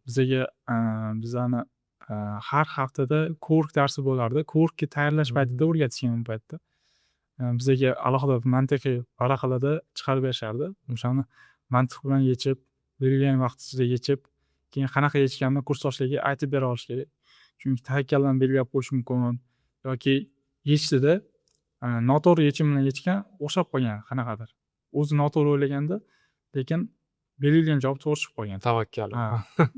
Bizaga, bizani har haftada cowork darsi bo'lardi. Coworkka tayyorlash paytida o'rgatishgan u paytda. Bizaga alohida mantiqiy varaqalarda chiqarib berishardi. O'shani mantiq bilan yechib, berilgan vaqt ichida yechib, keyin qanaqa yechganini kursdoshlarga aytib bera olish kerak. Chunki tavakkaldan belgilab qo'yish mumkin yoki yechdida, noto'g'ri yechim bilan yechgan, o'xshab qolgan qanaqadir. O'zi noto'g'ri o'ylaganda, lekin berilgan javob to'g'ri chiqib qolgan. Tavakkal. Ha.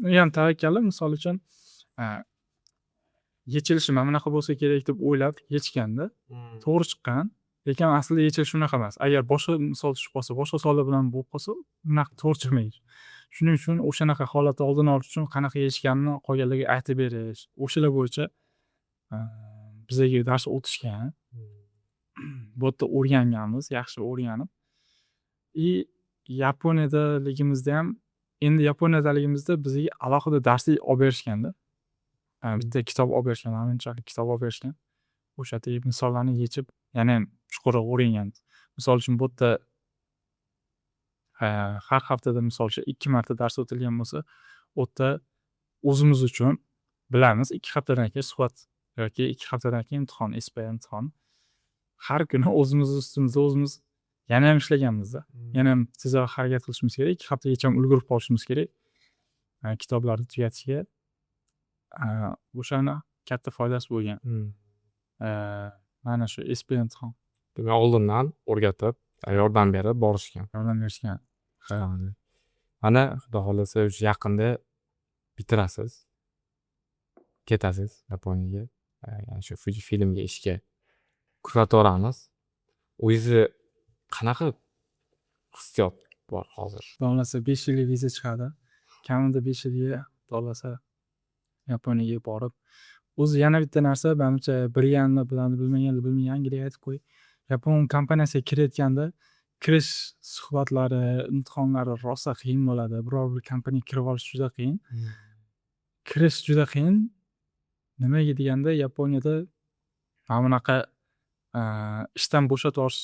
U ham tavakkalli, misol uchun, yechilishi mana bunaqa bo'lsa kerak deb o'ylab yechganda, to'g'ri chiqqan, lekin aslida yechilishi unaqa emas. Agar boshqa misol tushib qolsa, boshqa savollar bilan bo'lib qolsa, unaqa to'g'ri chiqmaydi. Shuning uchun o'shanaqa holatni oldini olish uchun qanaqa yechganini qolganlarga aytib berish, o'shalar bo'yicha bizaga dars o'tishgan. Bu yerda o'rganganmiz, yaxshi o'rganib. И Yaponiyadaligimizda ham, endi Yaponiyadaligimizda bizga alohida darslik olib berishganda. Bitta kitob olib berishgan, manimcha kitob olib berishgan. O'sha yerdagi misollarni yechib, yanayam chuqurroq o'rganganmiz. Misol uchun, bu yerda har haftada, misol uchun, ikki marta dars o'tilgan bo'lsa, u yerda o'zimiz uchun bilamiz, 2 haftadan keyin suhbat yoki 2 haftadan keyin imtihon, SPA imtihoni. Har kuni o'zimizni ustimizda o'zimiz yanayam ishlaganmizda. Yanayam tezroq harakat qilishimiz kerak, 2 haftagacha ulgurib qolishimiz kerak kitoblarni tugatishga. O'shani katta foydasi bo'lgan. Mana shu SPA imtihon. Demak, oldindan o'rgatib, yordam berib borishgan. Yordam berishgan. Mana, Xudo xohlasa, o'sha yaqinda bitirasiz. Ketasiz Yaponiyaga. Ya'ni shu Fujifilmga ishga kuzataveramiz. O'zingizni qanaqa hissiyot bor hozir? Xudo xohlasa, 5 yillik viza chiqadi. Kamida 5 yilga, Xudo xohlasa, Yaponiyaga borib. O'zi yana bitta narsa, manimcha, bilganlar biladi, bilmaganlar bilmaydi, yangilik aytib qo'yay. Yapon kompaniyasiga kirayotganda kirish suhbatlari, imtihonlari rosa qiyin bo'ladi. Biror bir kompaniyaga kirib olish juda qiyin. Kirish juda qiyin. Nimaga deganda, Yaponiyada mana bunaqa ishdan bo'shatib yuborish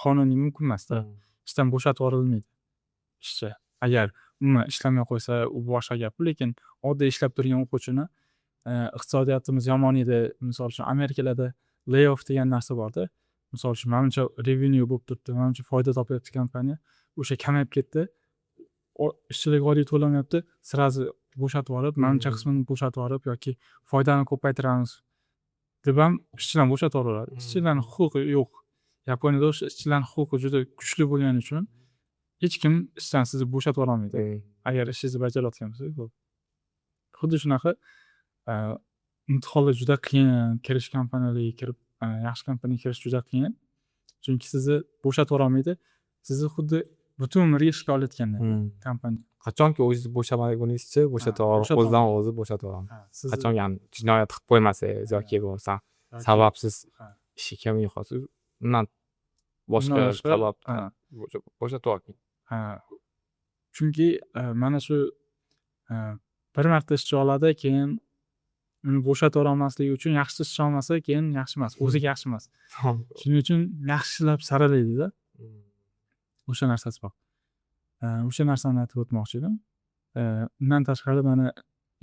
qonuniy mumkin emasda. Ishdan bo'shatib yuborilmaydi ishchi. Agar umuman ishlamay qo'ysa, u boshqa gap, lekin oddiy ishlab turgan o'quvchini, iqtisodiyotimiz yomon edi. Misol uchun, Amerikalarda lay off degan narsa borda. Misol uchun, manimcha revenue bo'lib turibdi, manimcha foyda topyapti kompaniya, o'sha kamayib ketdi. Ishchilarga oylik to'lanmayapti, сразу bo'shatib yuborib, manimcha qismini bo'shatib yuborib yoki foydani ko'paytiramiz deb ham ishchilarni bo'shatib yuboradi. Ishchilarni huquqi yo'q. Yaponiyada o'sha ishchilarni huquqi juda kuchli bo'lgani uchun hech kim ishdan sizni bo'shatib yuborolmaydi. Agar ishingizni bajarayotgan bo'lsangiz bo'ldi. Xuddi shunaqa imtihonlar juda qiyin, kirish, kompaniyalarga kirib, yaxshi kompaniyaga kirish juda qiyin. Chunki sizni bo'shatib yuborolmaydi. Sizni xuddi butun umrga ishga olayotgandek kompaniya. Qachonki o'zingiz bo'shamaguningizcha bo'shatib yuborib, Bo'shatib o'zidan o'zi bo'shatib yuboradi. Ha, sizni Qachon, ya'ni jinoyat qilib qo'ymasangiz yoki bo'lmasam sababsiz ishga kelmay qolsangiz, undan boshqa Undan boshqa, sabab bo'shatib yuborgan. Ha. Chunki mana shu bir marta ishchi oladi, keyin uni bo'shatib yuborolmasligi uchun yaxshi ishchi olmasa, keyin yaxshi emas, o'ziga yaxshi emas. Shuning uchun yaxshilab saralaydida. O'sha narsasi bor. O'sha narsani aytib o'tmoqchi edim. Undan tashqari, mana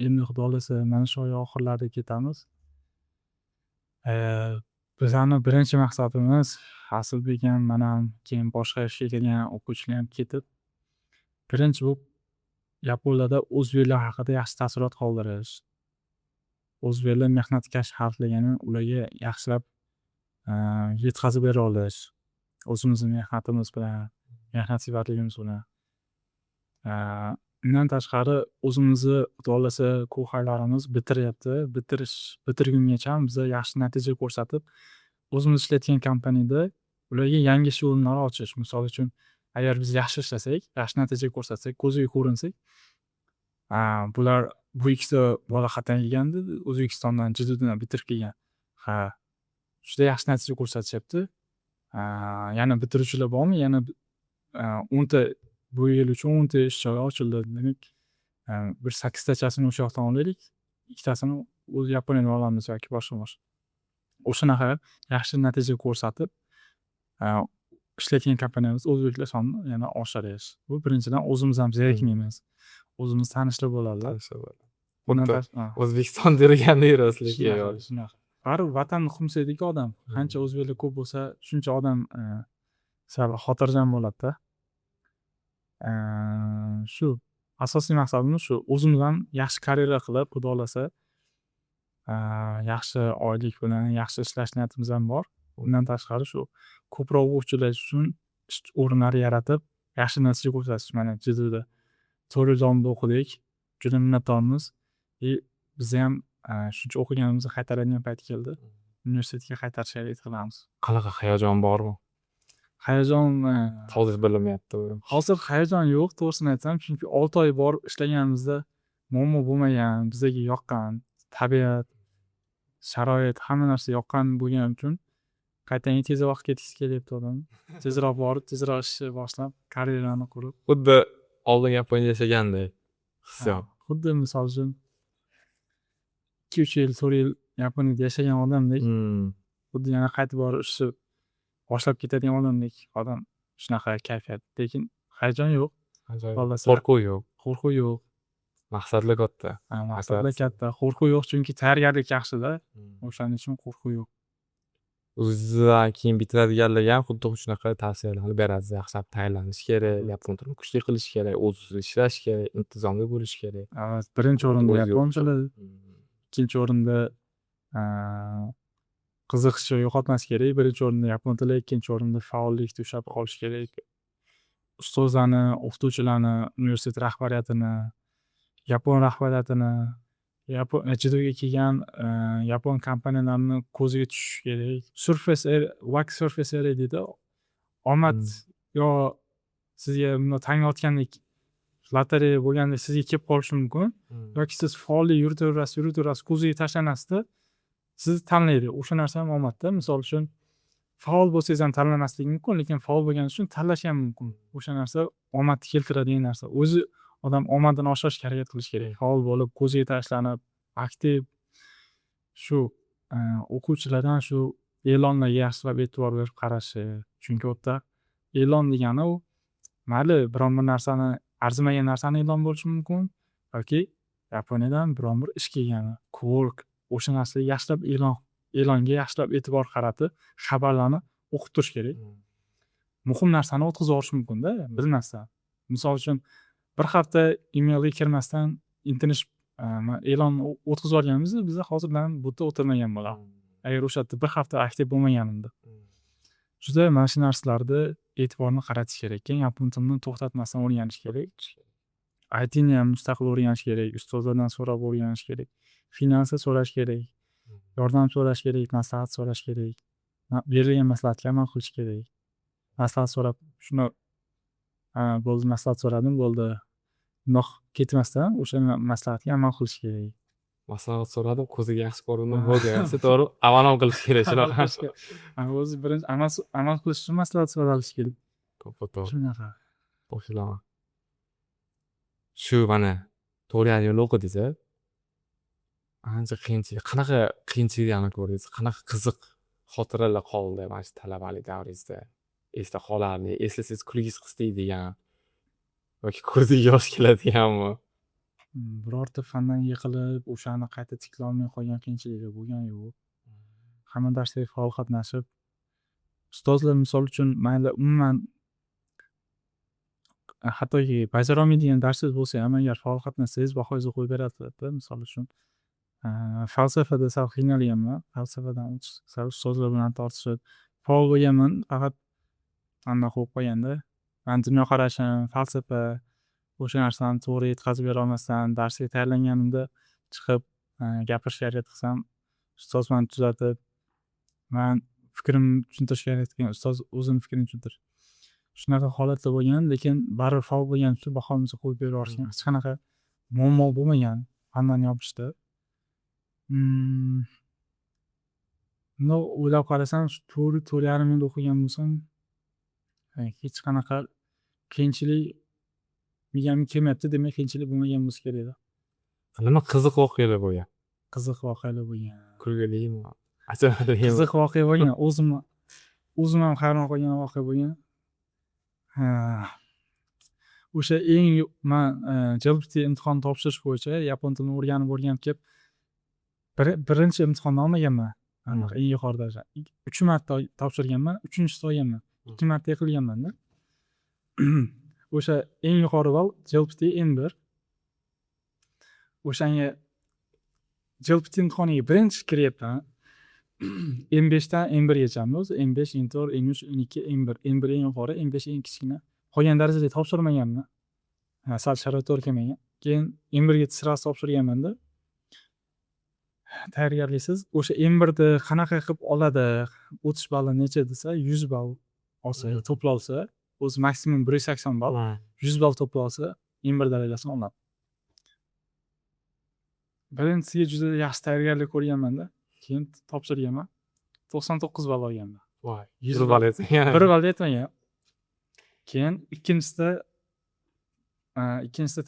endi, Xudo xohlasa, mana shu oy oxirlarida ketamiz. Bizani birinchi maqsadimiz, Asilbek ham, man ham, keyin boshqa ishga kelgan o'quvchilar ham ketib, birinchi bo'lib yaponlarda o'zbeklar haqida yaxshi taassurot qoldirish. O'zbeklar mehnatkash xalqligini ularga yaxshilab yetkazib bera olish. O'zimizni mehnatimiz bilan, mehnat sifatligimiz bilan. Undan tashqari, o'zimizni, Xudo xohlasa, ko'ylarimiz bitiryapti. Bitirish bitirgungacham biza yaxshi natija ko'rsatib, o'zimiz ishlayotgan kompaniyada ularga yangi ish o'rinlari ochish. Misol uchun, agar biz yaxshi ishlasak, yaxshi natija ko'rsatsak, ko'zga ko'rinsak, bular, bu ikkita bola qayerdan kelgandi? O'zbekistondan, JDUdan bitirib kelgan. Ha, juda yaxshi natija ko'rsatishyapti. Yana bitiruvchilar bormi? Yana 10 ta, bu yil uchun 10 ta ish joyi ochildi. Demak, bir sakkiztachasini o'sha yoqdan olaylik, ikkitasini o'zi Yaponiyadan olamiz yoki boshqa boshqa. O'shanaqa yaxshi natija ko'rsatib, ishlayotgan kompaniyamizda o'zbeklar sonini yana oshirish. Bu birinchidan, o'zimiz ham zerikmaymiz. O'zimiz tanishlar bo'ladi. Xuddi O'zbekistonda yurgandek yurasizlar. Shunaqa, shunaqa. Baribir vatanni qo'msaydiku odam. Qancha o'zbeklar ko'p bo'lsa, shuncha odam sal xotirjam bo'ladida. Shu asosiy maqsadimiz shu. O'zimiz ham yaxshi karyera qilib, Xudo xohlasa, yaxshi oylik bilan yaxshi ishlash niyatimiz ham bor. Undan tashqari, shu ko'proq o'quvchilar uchun ish o'rinlari yaratib, yaxshi natija ko'rsatish. Mana, JDUda 4 yil davomida o'qidik. Juda minnatdormiz. И bizayam shuncha o'qiganimizni qaytaradigan payt keldi. Universitetga qaytarishga harakat qilamiz. Qanaqa hayajon bormi? Hayajon Hozir bilinyapti. Hozir hayajon yo'q, to'g'risini aytsam, chunki 6 oy borib ishlaganimizda muammo bo'lmagan, bizaga yoqqan, tabiat, sharoit, hamma narsa yoqqan bo'lgani uchun qaytanga tezroq ketgisi kelyapti odam. Tezroq borib, tezroq ishni boshlab, karyerani qurib. Xuddi oldin Yaponiyada yashagandek hissiyot. Xuddi, misol uchun, 2-3 yil, 4 yil Yaponiyada yashagan odamdek, xuddi yana qaytib borib ishni boshlab ketadigan odamdek odam, shunaqa kayfiyat. Lekin hayajon yo'q. Ajoyib. Xohlasa. Qo'rquv yo'q. Qo'rquv yo'q. Maqsadlar katta. Ha, maqsadlar katta. Qo'rquv yo'q, chunki tayyorgarlik yaxshida. O'shaning uchun qo'rquv yo'q. O'zizdan keyin bitiradiganlarga ham xuddi shunaqa tavsiyalarni berasiz. Yaxshilab tayyorlanish kerak, yapon tilini kuchli qilish kerak, o'z ustida ishlash kerak, intizomli bo'lish kerak. Evet, birinchi o'rinda O'zi yapon tili, ikkinchi o'rinda qiziqishni yo'qotmas kerak. Birinchi o'rinda yapon tili, ikkinchi o'rinda faollikni ushlab qolish kerak. Ustozlarni, o'qituvchilarni, universitet rahbariyatini, yapon rahbariyatini, JDUga kelgan yapon kompaniyalarini ko'ziga tushish kerak. Surface area, luck surface area deydi. Omad yo sizga bundoq tanga otgandek, lotereya bo'lgandek sizga kelib qolishi mumkin yoki siz faollik yuritaverasiz, yuritaverasiz, ko'ziga tashlanasizda, sizni tanlaydi. O'sha narsa ham omadda. Misol uchun, faol bo'lsangiz ham tanlamasligi mumkin, lekin faol bo'lganingiz uchun tanlashi ham mumkin. O'sha narsa omadni keltiradigan narsa. O'zi odam omadini oshirishga harakat qilish kerak. Faol bo'lib, ko'ziga tashlanib, aktiv. Shu o'quvchilardan shu e'lonlarga yaxshilab e'tibor berib qarashi. Chunki u yerda e'lon degani u mayli biron bir narsani, arzimagan narsani e'lon bo'lishi mumkin yoki Yaponiyadan biron bir ish kelgani, co-work, o'sha narsaga yaxshilab e'longa yaxshilab e'tibor qaratib, xabarlarni o'qib turish kerak. Muhim narsani o'tkazib yuborish mumkinda bilmasdan. Misol uchun, bir hafta emailga kirmasdan internship e'lonni o'tkazib yuborganimizda, biza hozir bilan bu yerda o'tirmagan bo'lardik. Agar o'sha yerda bir hafta aktiv bo'lmaganimda. Juda mana shu narsalarni e'tiborni qaratish kerak. Keyin yapon tilini to'xtatmasdan o'rganish kerak. ITni ham mustaqil o'rganish kerak, ustozlardan so'rab o'rganish kerak. Finansa so'rash kerak. Yordam so'rash kerak, maslahat so'rash kerak. Berilgan maslahatga amal qilish kerak. Maslahat so'rab, shuni, ha, bo'ldi, maslahat so'radim, bo'ldi. Bundoq ketmasdan o'sha maslahatga amal qilish kerak. Maslahat so'radim, ko'ziga yaxshi ko'rindim, bo'ldi, to'g'ri, amal ham qilish kerak shunaqa. O'zi birinchi amal qilish uchun maslahat so'ralishi kerak. To'ppa to'g'ri. Shunaqa. Qo'shilaman. Shu mana 4,5 yil o'qidingiz a? Ancha qiyinchilik, qanaqa qiyinchiliklarni ko'rdingiz? Qanaqa qiziq xotiralar qoldi mana shu talabalik davringizda? Esda qolarli, eslasangiz kulgingiz qistaydigan yoki ko'zga yosh keladiganmi? Birorta fandan yiqilib, o'shani qayta tiklolmay qolgan qiyinchiliklar bo'lgani yo'q. Hamma darsga faol qatnashib, ustozlar, misol uchun, mayli, umuman, hattoki bajarolmaydigan darsingiz bo'lsa ham, agar faol qatnashsangiz, bahoyingizni qo'yib beradilarda. Misol uchun, falsafada sal qiynalganman. Falsafadan sal ustozlar bilan tortishib, faol bo'lganman, faqat anaqa bo'lib qolganda, mani dunyoqarashim, falsafa O'sha narsani to'g'ri yetkazib bera olmasdan, darsga tayyorlanganimda chiqib gapirishga harakat qilsam, ustoz mani tuzatib, man fikrimni tushuntirishga harakat qilgan, ustoz o'zini fikrini tushuntir. Shunaqa holatlar bo'lgan, lekin baribir faol bo'lganim uchun bahomizni qo'yib berib yuborishgan. Hech qanaqa muammo bo'lmagan fandan yopishda. Bundoq o'ylab qarasam, shu 4-4,5 yil o'qigan bo'lsam, hech qanaqa qiyinchilik miyamga kelmayapti, demak, qiyinchilik bo'lmagan bo'lsa kerakda. Nima qiziq voqealar bo'lgan? Qiziq voqealar bo'lgan. Kulgilimi, achinarlimi? Qiziq voqea bo'lgan. O'zim ham hayron qolgan voqea bo'lgan. O'sha eng man JLPT imtihon topshirish bo'yicha yapon tilini o'rganib o'rganib kelib, birinchi imtihonni olmaganman. Anaqa eng yuqori daraja. Uch marta topshirganman, uchinchisida olganman. Ikki marta yiqilganmanda. O'sha eng yuqori ball JLPT N1. O'shanga JLPT imtihoniga birinchi kiryapman. N5 dan N1 gachami o'zi? N5, N4, N3, N2, N1. N1 eng yuqori, N5 eng kichkina. Qolgan darajaga topshirmaganman. Sal sharoit to'g'ri kelmagan. Keyin N1 ga сразу topshirganmanda. Tayyorgarliksiz. O'sha N1 ni qanaqa qilib oladi, o'tish balli necha desa, 100 ball olsa, to'plolsa, o'zi maksimum 180 ball. 100 ball to'plolsa, N1 darajasini oladi. Birinchisiga juda yaxshi tayyorgarlik ko'rganmanda. Keyin topshirganman. 99 ball olganman. Voy, 100 1 ball yetmagan. 1 ball yetmagan. Keyin ikkinchisida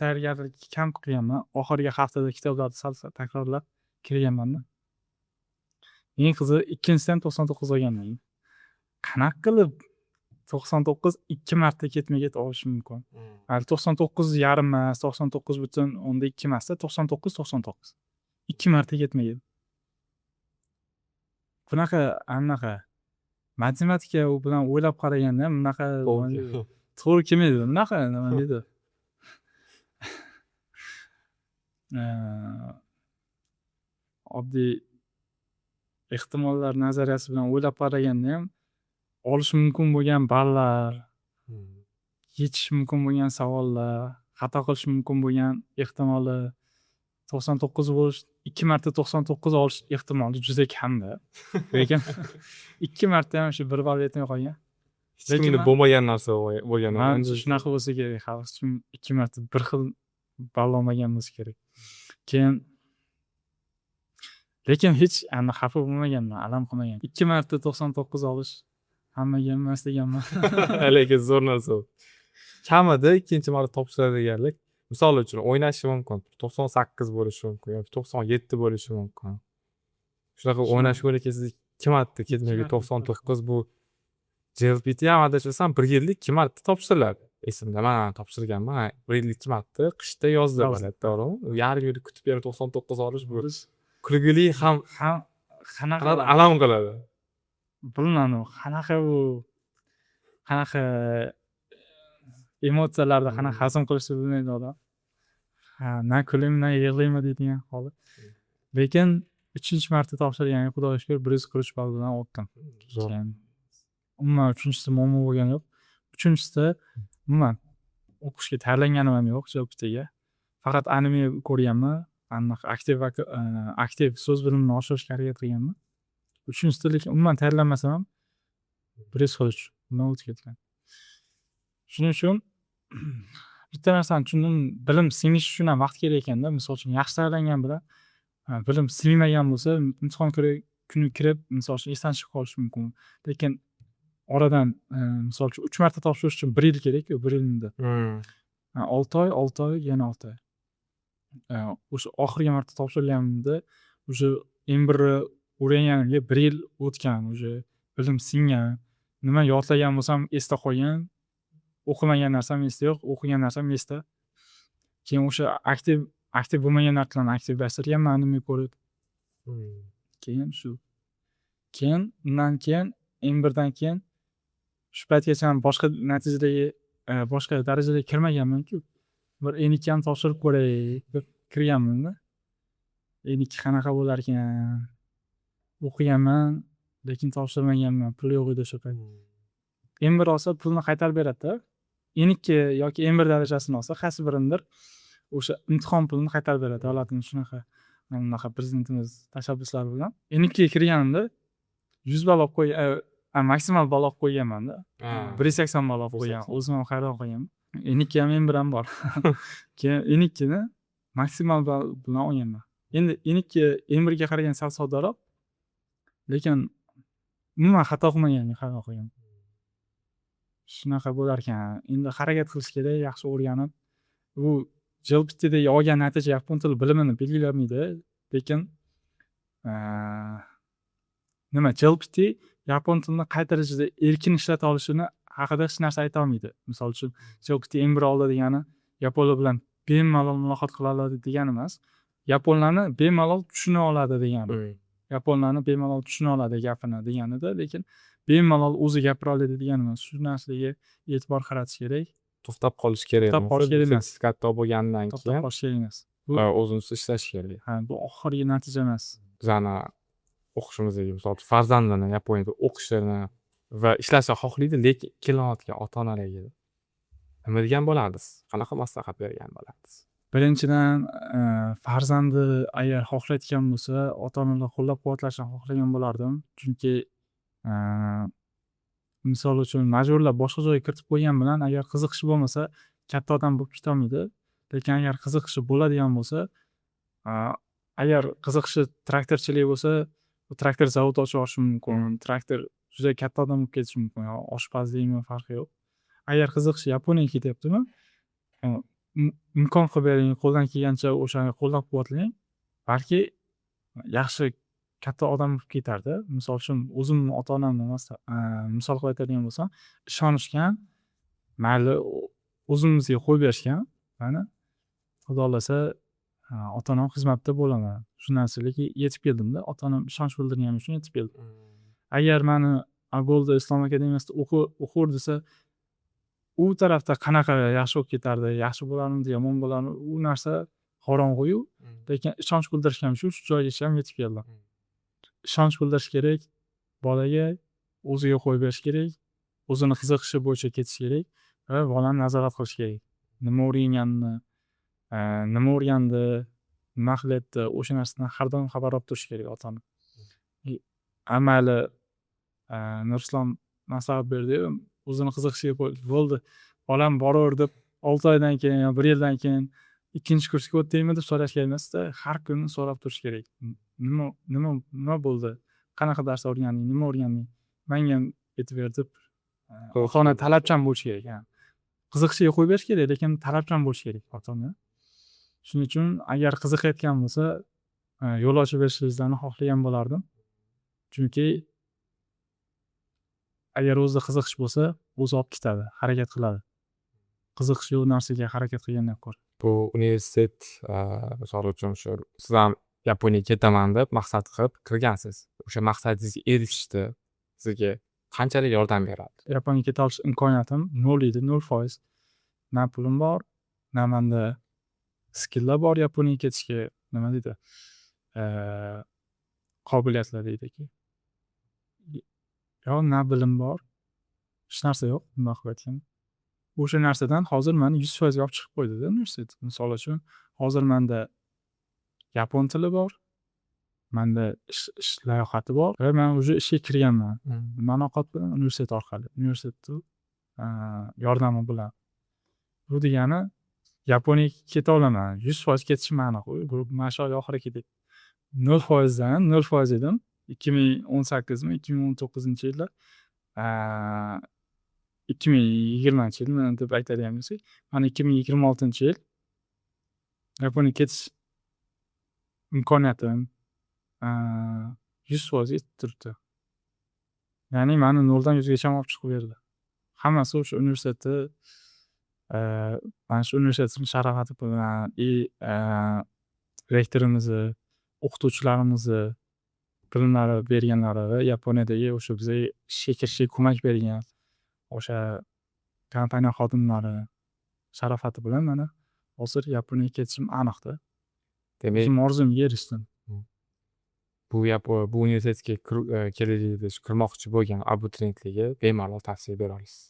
tayyorgarlik kam qilganman. Oxirgi haftada kitoblarni sal sal takrorlab kirganmanda. Eng qizig'i, ikkinchisida ham 99 olganman. Qanaqa qilib 99 ikki marta ketma ket olish mumkin? Hali 99,5 emas, 99,2 emasda, 99, 99. Ikki marta ketma ket. Bunaqa anaqa matematika u bilan o'ylab qaraganda ham bunaqa to'g'ri kelmaydi. Bunaqa nima deydi? Oddiy ehtimollar nazariyasi bilan o'ylab qaraganda ham olish mumkin bo'lgan ballar, yechish mumkin bo'lgan savollar, xato qilish mumkin bo'lgan ehtimoli 99 bo'lish, ikki marta 99 olish ehtimoli juda kamda. Lekin ikki marta ham shu 1 ball yetmay qolgan. Hech kimda bo'lmagan narsa bo'lgan. Manimcha, shunaqa bo'lsa kerak. Hali hech kim ikki marta bir xil ball olmagan bo'lsa kerak. Keyin lekin hech anaqa xafa bo'lmaganman, alam qilmagan. Ikki marta 99 olish hammaga emas deganman. Lekin zo'r narsa u. Kamida ikkinchi marta topshiradiganlik, misol uchun, o'ynashi mumkin, 98 bo'lishi mumkin yoki 97 bo'lishi mumkin. Shunaqa o'ynash, lekin siz ikki marta ketma ket 99. Bu JLPT ham, adashmasam, bir yilda ikki marta topshiriladi. Esimda, man topshirganman, bir yilda ikki marta, qishda, yozda bo'ladi, to'g'rimi? Yarim yil kutib yana 99 olish, bu kulgili ham, Ham qanaqa alam qiladi. Bilmadim, qanaqa u, qanaqa emotsiyalarni qanaqa hazm qilishni bilmaydi odam. Ha, na kulaymi, na yig'laymi deydigan holat. Lekin uchinchi marta topshirganimga, xudoga shukur, 143 ball bilan o'tdim. Zo'r. Umuman uchinchisida muammo bo'lgani yo'q. Uchinchisida umuman o'qishga tayyorlanganim ham yo'q JLPTga. Faqat anime ko'rganman. Anaqa aktiv so'z bilimini oshirishga harakat qilganman. Uchinchisida lekin umuman tayyorlanmasam ham 143 bilan o'tib ketgan. Shuning uchun bitta narsani tushundim, bilim singishi uchun ham vaqt kerak ekanda. Misol uchun, yaxshi tayyorlangan bilan bilim singmagan bo'lsa, imtihon kuni kirib, misol uchun, esdan chiqib qolishi mumkin. Lekin oradan, misol uchun, uch marta topshirish uchun bir yil kerakku, bir yil muddat. 6 oy, 6 oy, yana 6 oy. O'sha oxirgi marta topshirganimda уже N1 ni o'rganganimga bir yil o'tgan, уже bilim singan. Nima yodlagan bo'lsam, esda qolgan. O'qimagan narsam esda yo'q, o'qigan narsam esda. Keyin o'sha aktiv bo'lmagan narsalarni aktivlashtirganman anime ko'rib. Keyin shu. Keyin undan keyin N1 dan keyin shu paytgacha boshqa natijalarga, boshqa darajaga kirmaganmanku. Bir N2 ham topshirib ko'ray deb kirganmanda. N2 qanaqa bo'larkan? O'qiganman, lekin topshirmaganman. Pul yo'q edi o'sha payt. N1 olsa, pulni qaytarib beradida. N2 yoki N1 darajasini olsa, qaysi birinidir o'sha imtihon pulini qaytarib beradi davlatimiz, shunaqa bunaqa prezidentimiz tashabbuslari bilan. N2ga kirganimda 100 ball olib qo'y, maksimal ball olib qo'yganmanda, 180 ball olib qo'ygan, o'zim ham hayron qolganman. N2 ham, N1 ham bor. Keyin N2ni maksimal ball bilan olganman. Endi N2 N1ga qaraganda sal soddaroq, lekin umuman xato qilmaganimga hayron qolganman. Shunaqa bo'larkan. Endi harakat qilish kerak, yaxshi o'rganib. Bu JLPTdagi olgan natija yapon tili bilimini belgilamaydi, lekin nima, JLPT yapon tilini qay darajada erkin ishlata olishini haqida hech narsa aytolmaydi. Misol uchun, JLPT N1 oldi degani yaponlar bilan bemalol muloqot qila oladi degani emas, yaponlarni bemalol tushuna oladi degani. Yaponlarni bemalol tushuna oladi gapini deganida, lekin bemalol o'zi gapira oladi degani emas. Shu narsaga e'tibor qaratish kerak. To'xtab qolish kerak. To'xtab qolish kerak emas. Sertifikatni olib bo'lgandan To'xtab keyin qolish kerak emas. Bu o'zini ustida ishlash kerak. Ha, bu oxirgi natija emas. Bizani o'qishimizga, misol uchun, farzandini Yaponiyada o'qishini va ishlashni xohlaydi, lekin ikkilanayotgan ota onalarga nima degan bo'lardingiz? Qanaqa maslahat bergan bo'lardingiz? Birinchidan, farzandi agar xohlayotgan bo'lsa, ota onalar qo'llab quvvatlashini xohlagan bo'lardim. Chunki misol uchun, majburlab boshqa joyga kiritib qo'ygan bilan, agar qiziqishi bo'lmasa, katta odam bo'lib ketolmaydi. Lekin agar qiziqishi bo'ladigan bo'lsa, agar qiziqishi traktorchilik bo'lsa, u traktor zavodi ochib yuborishi mumkin, traktor juda katta odam bo'lib ketishi mumkin, yo oshpazlikmi, farqi yo'q. Agar qiziqishi Yaponiyaga ketyaptimi, imkon qilib bering, qo'ldan kelgancha o'shani qo'llab quvvatlang, balki yaxshi katta odam bo'lib ketardi. Misol uchun, o'zimni ota onamni misol qilib aytadigan bo'lsam, ishonishgan, mayli, o'zimizga qo'yib berishgan. Mana, Xudo xohlasa, ota onam xizmatida bo'laman. Shu narsaga yetib keldimda, ota onam ishonch bildirgani uchun yetib keldim. Agar mani Agolda Islom akademiyasida o'qir desa, u tarafda qanaqa yaxshi bo'lib ketardi, yaxshi bo'larmidi, yomon bo'larmidi, u narsa qorong'uyu, lekin ishonch bildirishgani uchun shu joygacha ham yetib keldim. Ishonch bildirish kerak bolaga, o'ziga qo'yib berish kerak, o'zini qiziqishi bo'yicha ketish kerak va bolani nazorat qilish kerak. Nima o'rganganini, nima o'rgandi, nima qilyapti, o'sha narsadan har doim xabar olib turish kerak ota ona. Mayli, Nurislom maslahat berdiyu, o'zini qiziqishiga qo'y, bo'ldi, bolam boraver deb 6 oydan keyin yo bir yildan keyin ikkinchi kursga o'tdingmi deb so'rash kerak emasda, har kuni so'rab turish kerak. Nima bo'ldi, qanaqa dars o'rganding, nima o'rganding, manga ham aytib ber deb. Ota ona talabchan bo'lishi kerak. Ha, qiziqishiga qo'yib berish kerak, lekin talabchan bo'lishi kerak ota ona. Shuning uchun agar qiziqayotgan bo'lsa, yo'l ochib berishingizni xohlagan bo'lardim, chunki agar o'zida qiziqish bo'lsa, o'zi olib ketadi, harakat qiladi. Qiziqish yo'q narsaga harakat qilgandan ko'ra. Bu universitet, misol uchun, shu siz ham Yaponiyaga ketaman deb maqsad qilib kirgansiz. O'sha maqsadingizga erishishda sizga qanchalik yordam beradi? Yaponiyaga keta olish imkoniyatim nol edi, 0%. Na pulim bor, na manda skilllar bor Yaponiyaga ketishga, nima deydi, qobiliyatlar deydiki, yo na bilim bor, hech narsa yo'q. Bundoq qilib aytganda, o'sha narsadan hozir mani 100%ga olib chiqib qo'ydida universitet. Misol uchun, hozir manda yapon tili bor, manda ish layoqati bor va man уже ishga kirganman. Nimani ovqat bilan? Universitet orqali, universitetni yordami bilan. Bu degani Yaponiyaga keta olaman, 100% ketishim aniq. Mana shu oy oxiri ketadi. 0%dan, 0% edim 2018mi, 2019-yilda, 2020-yilmi deb aytadigan bo'lsak, mana 2026-yil Yaponiyaga ketish imkoniyatim 100% yetib turibdi. Ya'ni mani noldan yuzgacha olib chiqib berdi. Hammasi o'sha universitetni, mana shu universitetni sharofati bilan и rektorimizni, o'qituvchilarimizni bilimlari berganlari va Yaponiyadagi o'sha bizga ishga kirishga ko'mak bergan o'sha kompaniya xodimlari sharofati bilan mana hozir Yaponiyaga ketishim aniqda. Demak, O'zimni orzumga erishdim. Bu universitetga kelajakda kirmoqchi bo'lgan abituriyentlarga bemalol tavsiya bera olasiz.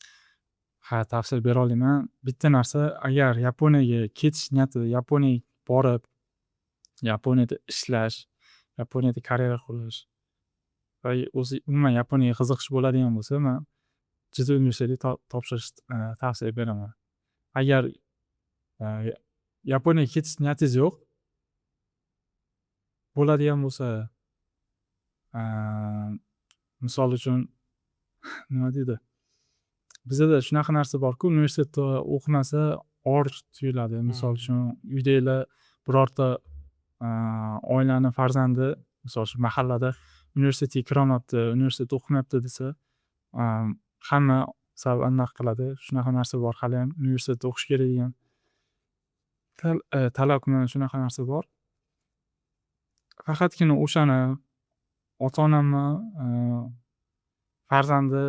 Ha, tavsiya bera olaman. Bitta narsa, agar Yaponiyaga ketish niyatida, Yaponiyaga borib, Yaponiyada ishlash, Yaponiyada karyera qurish va o'zi umuman Yaponiyaga qiziqish bo'ladigan bo'lsa, man Jizu universitetiga topshirishni tavsiya beraman. Agar Yaponiyaga ketish niyatingiz yo'q bo'ladigan bo'lsa, misol uchun, nima deydi, bizada shunaqa narsa borku, universitetda o'qimasa, or tuyuladi. Misol uchun, uydagilar, birorta oilani farzandi, misol uchun, mahallada universitetga kirolmabdi, universitetda o'qimayapti desa, hamma sal anaqa qiladi. Shunaqa narsa bor haliyam, universitetda o'qish kerak degan talabmi, shunaqa narsa bor. Faqatgina o'shani ota onamni farzandi,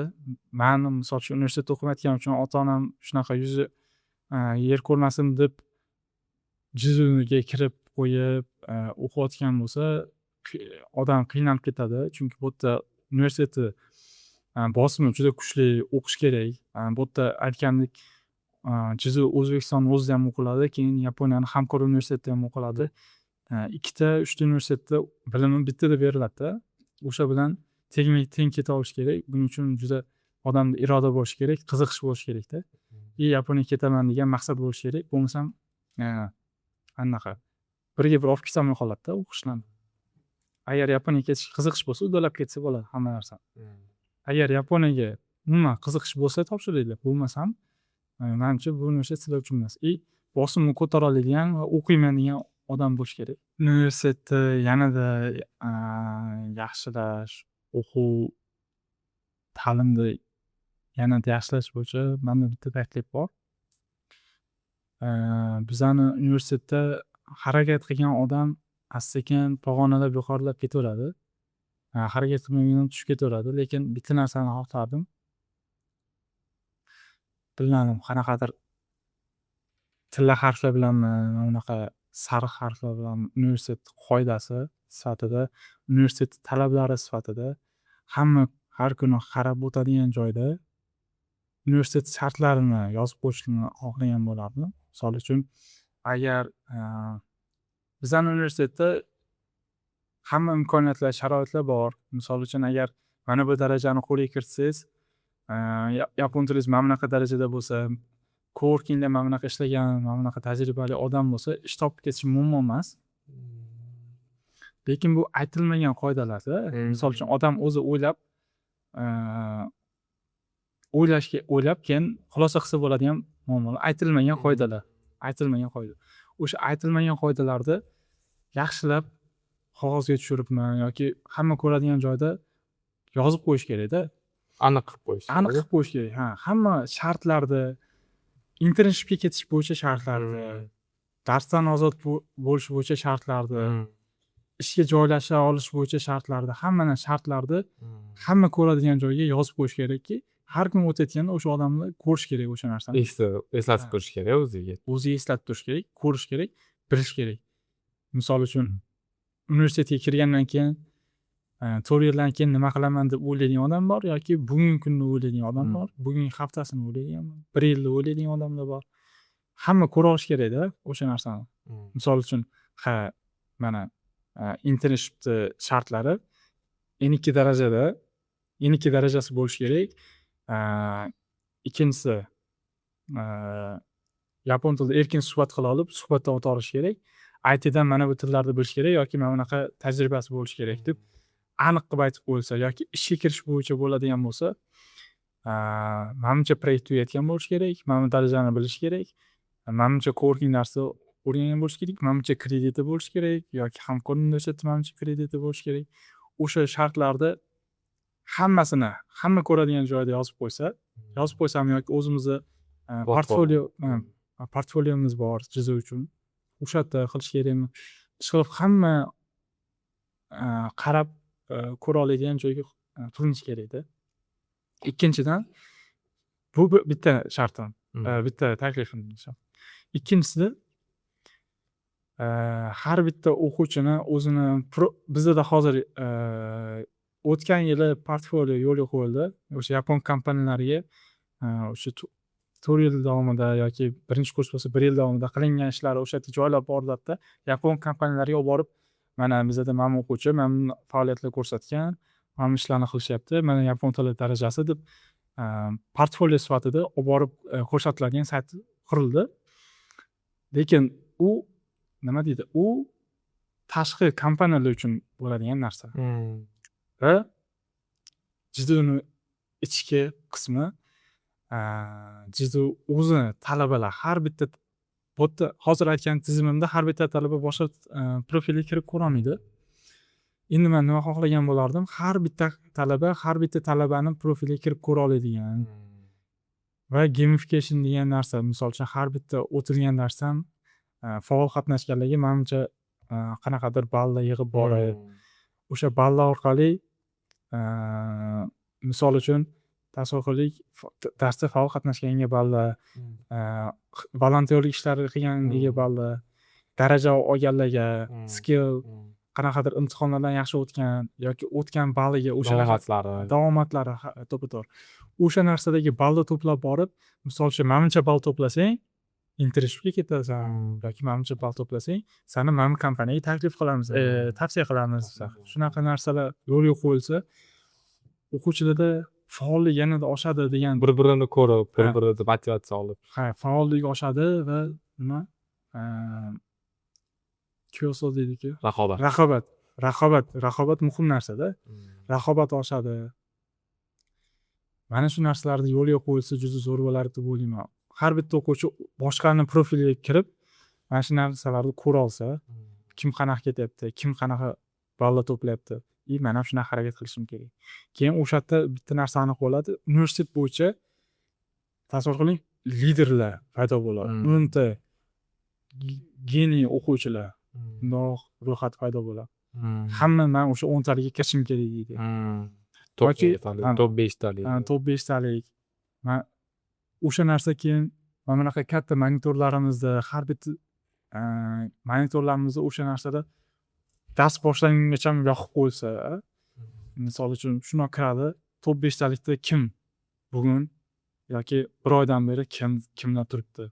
mani, misol uchun, universitetda o'qimayotganim uchun ota onam shunaqa yuzi yer ko'rmasin deb Jizuga kirib qo'yib o'qiyotgan bo'lsa, odam qiynalib ketadi, chunki bu yerda universitetni bosimi juda kuchli, o'qish kerak. Bu yerda, aytgandek, Jizu O'zbekistonni o'zida ham o'qiladi, keyin Yaponiyani hamkor universitetida ham o'qiladi. Ikkita, uchta universitetda bilimi bittada beriladida. O'sha bilan tengma teng keta olish kerak. Buning uchun juda odamda iroda bo'lishi kerak, qiziqish bo'lishi kerakda и Yaponiyaga ketaman degan maqsad bo'lishi kerak. Bo'lmasam, anaqa birga bir olib ketolmay qoladida o'qishlarni. Agar Yaponiyaga ketish qiziqish bo'lsa, uddalab ketsa bo'ladi hamma narsani. Agar Yaponiyaga umuman qiziqish bo'lsa, topshiringlar. Bo'lmasam, manimcha, bu universitet sizlar uchun emas и bosimni ko'tara oladigan va o'qiyman degan odam bo'lishi kerak. Universitetni yanada yaxshilash, o'quv ta'limni yanada yaxshilash bo'yicha manda bitta taklif bor. Bizani universitetda harakat qilgan odam asta sekin pog'onalab yuqorilab ketaveradi, harakat qilmagan odam tushib ketaveradi. Lekin bitta narsani xohlardim, bilmadim, qanaqadir tilla harflar bilanmi, mana bunaqa sariq harflar bilanmi, universitet qoidasi sifatida, universitet talablari sifatida hamma har kuni qarab o'tadigan joyda universitet shartlarini yozib qo'yishni xohlagan bo'lardim. Misol uchun, agar bizani universitetda hamma imkoniyatlar, sharoitlar bor, misol uchun, agar mana bu darajani qo'lga kiritsangiz, yapon tilingiz mana bunaqa darajada bo'lsa, coworkingda mana bunaqa ishlagan, mana bunaqa tajribali odam bo'lsa, ish topib ketish muammo emas. Lekin bu aytilmagan qoidalarda. Misol uchun, odam o'zi o'ylab, o'ylashga, o'ylab, keyin xulosa qilsa bo'ladigan muammolar, aytilmagan qoidalar, aytilmagan qoida. O'sha aytilmagan qoidalarni yaxshilab qog'ozga tushiribmi yoki hamma ko'radigan joyda yozib qo'yish kerakda. Aniq qilib qo'yish. Aniq qilib qo'yish kerak, ha. Hamma shartlarni, internshipga ketish bo'yicha shartlarni, darsdan ozod bo'lish bo'yicha shartlarni, ishga joylasha olish bo'yicha shartlarni, hammani shartlarni hamma ko'radigan joyga yozib qo'yish kerakki, har kun o'tayotganda o'sha odamni ko'rish kerak o'sha narsani. Eslatib turish kerak o'ziga. O'ziga eslatib turish kerak, ko'rish kerak, bilish kerak. Misol uchun, universitetga kirgandan keyin, 4 yildan keyin nima qilaman deb o'ylaydigan odam bor yoki bugungi kunni o'ylaydigan odam bor, bugungi haftasini o'ylaydigan, bir yilni o'ylaydigan odamlar bor. Hamma ko'ra olishi kerakda o'sha narsani. Misol uchun, ha, mana, internshipni shartlari N2 darajada, N2 darajasi bo'lishi kerak. Ikkinchisi, yapon tilida erkin suhbat qila olib, suhbatdan o'ta olishi kerak, ITdan mana bu tillarni bilish kerak yoki mana bunaqa tajribasi bo'lishi kerak deb aniq qilib aytib qo'yilsa yoki ishga kirish bo'yicha bo'ladigan bo'lsa, manimcha, proyekt tugatgan bo'lishi kerak, mana bu darajani bilish kerak, manimcha, coworking darsni o'rgangan bo'lishi kerak, manimcha, krediti bo'lishi kerak yoki hamkor universitetda manimcha krediti bo'lishi kerak. O'sha shartlarni hammasini hamma ko'radigan joyda yozib qo'ysa, yozib qo'ysam yoki o'zimizni portfoliomiz bor chizuv uchun, o'sha yerda qilish kerakmi, ishqilib, hamma qarab ko'ra oladigan joyga turinishi kerakda. Ikkinchidan, bu bitta shartim, bitta taklifim. Ikkinchisi, har bitta o'quvchini o'zini, bizada hozir o'tgan yili portfolio yo'lga qo'yildi. O'sha yapon kompaniyalariga o'sha 4 yil davomida yoki birinchi kurs bo'lsa, bir yil davomida qilingan ishlari o'sha yerga joylab boriladida, yapon kompaniyalariga olib borib, "Mana, bizada mana bu o'quvchi mana bu faoliyatlar ko'rsatgan, mana bu ishlarni qilishyapti, mana yapon tili darajasi", deb portfolio sifatida olib borib ko'rsatiladigan sayt qurildi. Lekin u, nima deydi, u tashqi kompaniyalar uchun bo'ladigan narsa va ЖДУni ichki qismi, ЖДУ o'zi, talabalar har bitta, bu yerda hozir aytgan tizimimda har bitta talaba boshqa profilga kirib ko'rolmaydi. Endi man nima xohlagan bo'lardim? Har bitta talaba har bitta talabani profiliga kirib ko'ra oladigan va gamification degan narsa, misol uchun, har bitta o'tilgan darsdan faol qatnashganlarga manimcha qanaqadir ballar yig'ib borib, o'sha ballar orqali, misol uchun, tasavvur qilaylik, darsda faol qatnashganga ballar, volontyorlik ishlari qilganiga ballar, daraja olganlarga skill, qanaqadir imtihonlardan yaxshi o'tgan yoki o'tgan balliga o'sha Davomatlari. Davomatlari, to'ppa to'g'ri. O'sha narsadagi balli to'plab borib, misol uchun, manimcha ball to'plasang, internshipga ketasan yoki manimcha ball to'plasang, sani mana bu kompaniyaga taklif qilamiz, tavsiya qilamiz. Shunaqa narsalar yo'lga qo'yilsa, o'quvchilarda faollik yanada oshadi degan. Bir birini ko'rib, bir biridan motivatsiya olib. Ha, faollik oshadi va nima, 競争 deydiku. Raqobat. Raqobat, raqobat, raqobat muhim narsada. Raqobat oshadi. Mana shu narsalarni yo'lga qo'yilsa, juda zo'r bo'lardi deb o'ylayman. Har bitta o'quvchi boshqani profiliga kirib, mana shu narsalarni ko'ra olsa, kim qanaqa ketyapti, kim qanaqa ballar to'playapti и man ham shunaqa harakat qilishim kerak. Keyin o'sha yerda bitta narsa aniq bo'ladi: universitet bo'yicha, tasavvur qiling, liderlar paydo bo'ladi, 10 ta гений o'quvchilar, bundoq ro'yxat paydo bo'ladi. Hamma "Man o'sha 10taligiga kirishim kerak", deydi. Top Yoki 10talik, ha. top 5talik. Ha, top 5talik. Man o'sha narsa, keyin mana bunaqa katta monitorlarimizda, har bitta monitorlarimizda o'sha narsada dars boshlangungacha yoqib qo'yilsa, misol uchun, shundoq kiradi: top 5talikda kim bugun yoki bir oydan beri, kim kimlar turibdi.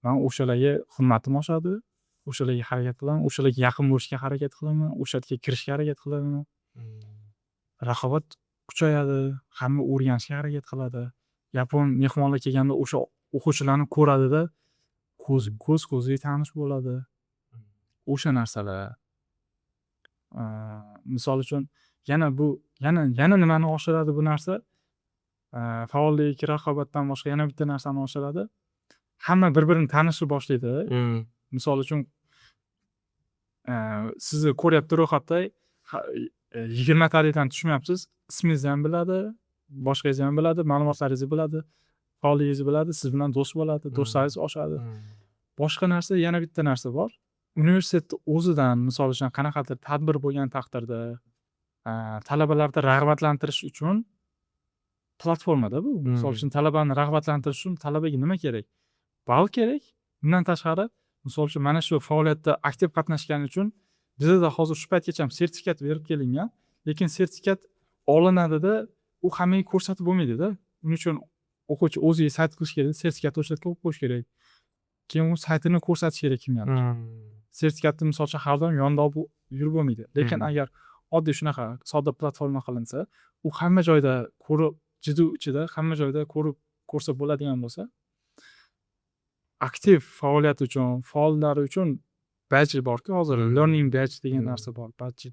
Man o'shalarga hurmatim oshadi, o'shalarga harakat qilaman, o'shalarga yaqin bo'lishga harakat qilaman, o'sha yerga kirishga harakat qilaman. Raqobat kuchayadi, hamma o'rganishga harakat qiladi. Yapon mehmonlar kelganda o'sha o'quvchilarni ko'radida, ko'z ko'z ko'zga tanish bo'ladi. O'sha narsalar. Misol uchun, yana bu yana nimani oshiradi bu narsa? Faollik, raqobatdan boshqa yana bitta narsani oshiradi. Hamma bir birini tanishni boshlaydi. Misol uchun, sizni ko'ryapti ro'yxatda, 20talikdan tushmayapsiz, ismingizni ham biladi, boshqangizni ham biladi, ma'lumotlaringizni biladi, faolligingizni biladi, siz bilan do'st bo'ladi, do'stlaringiz oshadi. Boshqa narsa, yana bitta narsa bor. Universitetni o'zidan, misol uchun, qanaqadir tadbir bo'lgan taqdirda, talabalarni rag'batlantirish uchun platformada bu. Misol uchun, talabani rag'batlantirish uchun talabaga nima kerak? Ball kerak. Undan tashqari, misol uchun, mana shu faoliyatda aktiv qatnashgani uchun bizada hozir shu paytgacha sertifikat berib kelingan, lekin sertifikat olinadida, u hammaga ko'rsatib bo'lmaydida. Uning uchun o'quvchi o'ziga sayt qilish kerak, sertifikatni o'sha yerga qo'yib qo'yish kerak. Keyin u saytini ko'rsatish kerak kimgadir. Sertifikatni, misol uchun, har doim yonida olib yurib bo'lmaydi. Lekin agar oddiy shunaqa sodda platforma qilinsa, u hamma joyda ko'rib, ЖДУ ichida hamma joyda ko'rib, ko'rsa bo'ladigan bo'lsa, aktiv faoliyat uchun, faollar uchun badge borku hozir, learning badge degan narsa bor, badge.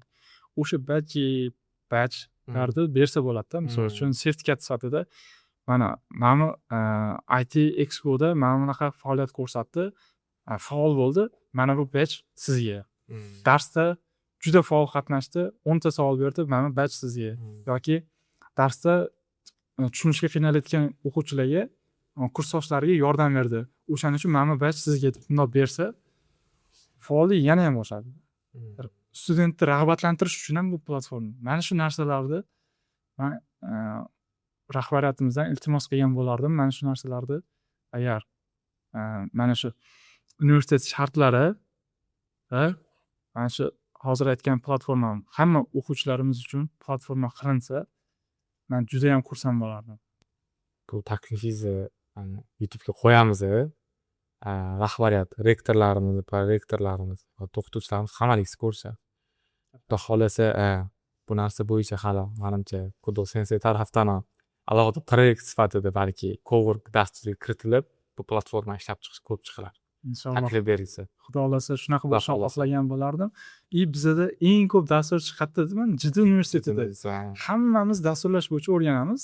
O'sha badgelarni bersa bo'ladida, misol uchun, sertifikat sifatida: mana bu IT Expoda mana bunaqa faoliyat ko'rsatdi, faol bo'ldi, mana bu badge sizga. Darsda juda faol qatnashdi, 10 ta savol berdi, mana bu badge sizga. Yoki darsda tushunishga qiynalayotgan o'quvchilarga, kursdoshlariga yordam berdi, o'shaning uchun mana bu badge sizga, deb bundoq bersa, faollik yana ham oshadi. Studentni rag'batlantirish uchun ham bu platforma. Mana shu narsalarni man rahbariyatimizdan iltimos qilgan bo'lardim. Mana shu narsalarni agar mana shu universitet shartlari va mana shu hozir aytgan platforma hamma o'quvchilarimiz uchun platforma qilinsa, man judayam xursand bo'lardim. Bu taklifingizni YouTubega qo'yamiz. Rahbariyat, rektorlarimiz, prorektorlarimiz va o'qituvchilarimiz hammaligi ko'rishadi. Xudo xohlasa, bu narsa bo'yicha hali, manimcha, Kudo sensey tarafdan ham alohida proyekt sifatida balki cowork dasturiga kiritilib, bu platforma ishlab chiqish ko'rib chiqiladi. Inshaalloh. Taklif berilsa. Xudo xohlasa, shunaqa Xudo bo'lishini xohlasa. xohlagan bo'lardim. И bizada eng ko'p dasturchi qayerda dedim? Jiddiy universitetida. Hammamiz dasturlash bo'yicha o'rganamiz.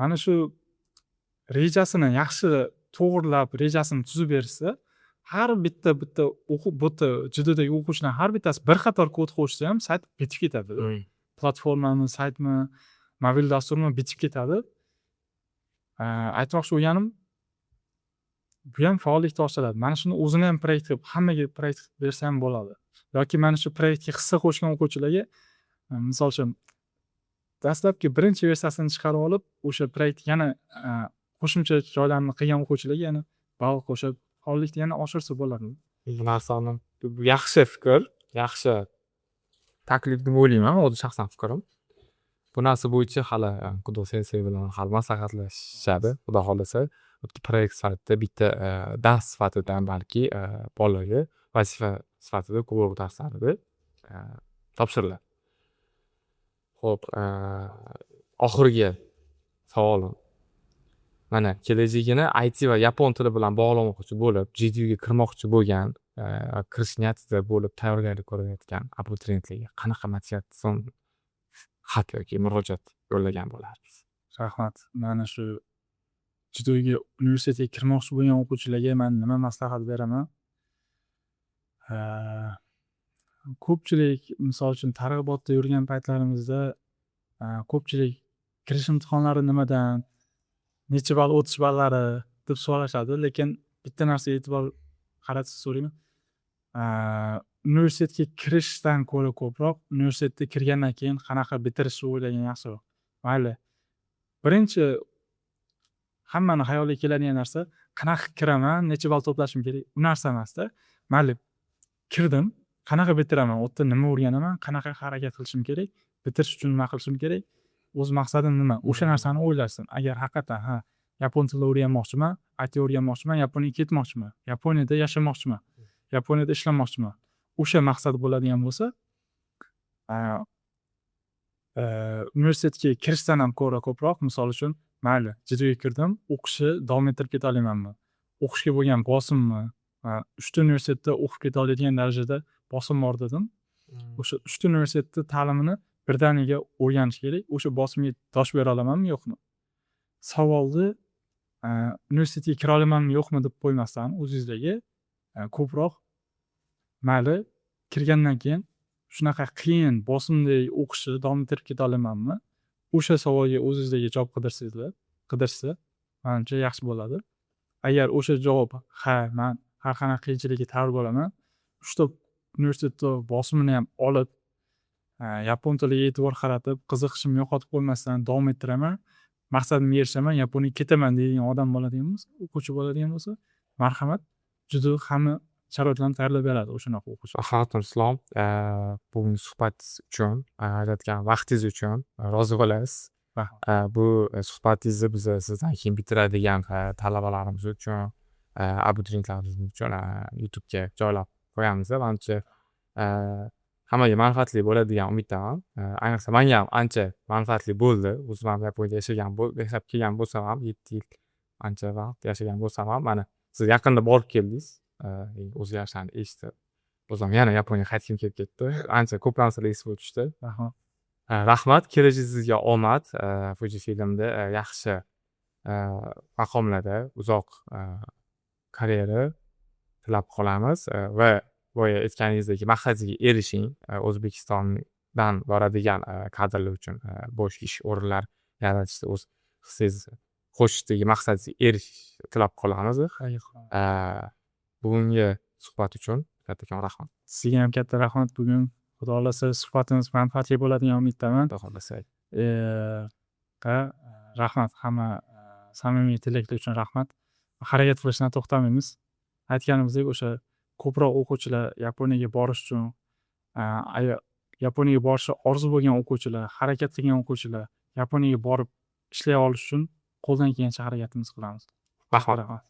Mana shu rejasini yaxshi to'g'irlab, rejasini tuzib berishsa, har bitta bitta o'qib, bu yerda JDUdagi o'quvchilarni har bittasi bir qator kod qo'shsa ham, sayt bitib ketadi. Platformami, saytmi, mobil dasturmi, bitib ketadi. Aytmoqchi bo'lganim, bu ham faollikni oshiradi. Mana shuni o'zini ham proyekt qilib, hammaga proyekt qilib bersa ham bo'ladi. Yoki mana shu proyektga hissa qo'shgan o'quvchilarga, misol uchun, dastlabki birinchi versiyasini chiqarib olib, o'sha proyekt yana qo'shimcha joylarini qilgan o'quvchilarga yana ball qo'shib, faollikni yana oshirsa bo'ladi. Bu narsani, bu yaxshi fikr, yaxshi taklif deb o'ylayman, o'zi shaxsan fikrim. Bu narsa bo'yicha hali Kudo sensey bilan hali maslahatlashishadi, xudo xohlasa. Bitta proyekt sifatida, bitta dars sifatida balki bolalarga vazifa sifatida cowork darslarida topshiriladi. Xo'p, oxirgi savolim. Mana, kelajagini IT va yapon tili bilan bog'lamoqchi bo'lib, JDUga kirmoqchi bo'lgan, kirish niyatida bo'lib tayyorgarlik ko'rayotgan abituriyentlarga qanaqa motivatsion xat yoki murojaat yo'llagan bo'lardingiz? Rahmat. Mana shu JDUga, universitetga kirmoqchi bo'lgan o'quvchilarga man nima maslahat beraman? Ko'pchilik, misol uchun, targ'ibotda yurgan paytlarimizda ko'pchilik kirish imtihonlari nimadan, necha ball o'tish ballari deb so'rashadi, lekin bitta narsaga e'tibor qaratishni so'rayman. Universitetga kirishdan ko'ra ko'proq universitetga kirgandan keyin qanaqa bitirishni o'ylagan yaxshiroq. Mayli, birinchi hammani xayoliga keladigan narsa qanaqa kiraman, necha ball to'plashim kerak, u narsa emasda. Mayli, kirdim, qanaqa bitiraman, u yerda nima o'rganaman, qanaqa harakat qilishim kerak, bitirish uchun nima qilishim kerak, o'z maqsadim nima, o'sha narsani o'ylasin. Agar haqiqatdan, ha, yapon tilini o'rganmoqchiman, IT o'rganmoqchiman, Yaponiyaga ketmoqchiman, Yaponiyada yashamoqchiman, Yaponiyada ishlamoqchiman, o'sha maqsad bo'ladigan bo'lsa, universitetga kirishdan ham ko'ra ko'proq, misol uchun, mayli, JDUga kirdim, o'qishni davom ettirib keta olamanmi, o'qishga bo'lgan bosimmi, uchta universitetda o'qib keta oladigan darajada bosim bor dedim, o'sha uchta universitetni ta'limini birdaniga o'rganish kerak, o'sha bosimga dosh bera olamanmi, yo'qmi, savolni universitetga kira olamanmi, yo'qmi deb qo'ymasdan, o'zingizlarga ko'proq, mayli, kirgandan keyin shunaqa qiyin bosimli o'qishni davom ettirib keta olamanmi, o'sha savolga o'zingizlarga javob qidirsangizlar, qidirsa, manimcha, yaxshi bo'ladi. Agar o'sha javob ha, man har qanaqa qiyinchilikka tayyor bo'laman, uchta universitetni bosimini ham olib, yapon tiliga e'tibor qaratib, qiziqishimni yo'qotib qo'ymasdan davom ettiraman, maqsadimga erishaman, Yaponiyaga ketaman deydigan odam bo'ladigan bo'lsa, o'quvchi bo'ladigan bo'lsa, marhamat, juda hamma sharoitlarni tayyorlab beradi o'shanaqa o'quvchi. Xatir Islom, bugungi suhbatingiz uchun, ajratgan vaqtingiz uchun rozi bo'lasiz. Rahmat. Bu suhbatingizni biz sizdan keyin bitiradigan talabalarimiz uchun, abituriyentlarimiz uchun YouTubega joylab qo'yamiz. Manimcha, hammaga manfaatli bo'ladi degan umiddaman. Ayniqsa, manga ham ancha manfaatli bo'ldi. O'zim ham Yaponiyada yashagan, yashab kelgan bo'lsam ham, 7 yil ancha vaqt yashagan bo'lsam ham, mana, siz yaqinda borib keldingiz, o'zgarishlarni eshitib, o'zim yana Yaponiyaga qaytgim kelib ketdi. Ancha ko'p narsalar esimga tushdi. Rahmat. Rahmat, kelajagingizga omad. Fujifilmda yaxshi maqomlarda uzoq karyera tilab qolamiz va boya aytganingizdek, maqsadingizga erishing. O'zbekistondan boradigan kadrlar uchun bo'sh ish o'rinlar yaratishda o'z hissangizni qo'shishdagi maqsadingizga erishish tilab qolamiz. Bugungi suhbat uchun kattakon rahmat. Sizga ham katta rahmat bugun. Xudo xohlasa, suhbatimiz manfaatli bo'ladigan umiddaman. Xudo xohlasa. Ha, rahmat, hamma samimiy tilaklar uchun rahmat. Harakat qilishdan to'xtamaymiz. Aytganimizdek, o'sha ko'proq o'quvchilar Yaponiyaga borish uchun, Yaponiyaga borishni orzu bo'lgan o'quvchilar, harakat qilgan o'quvchilar Yaponiyaga borib ishlay olish uchun Qo'ldan kelgancha harakatimizni qilamiz. Rahmat. Rahmat.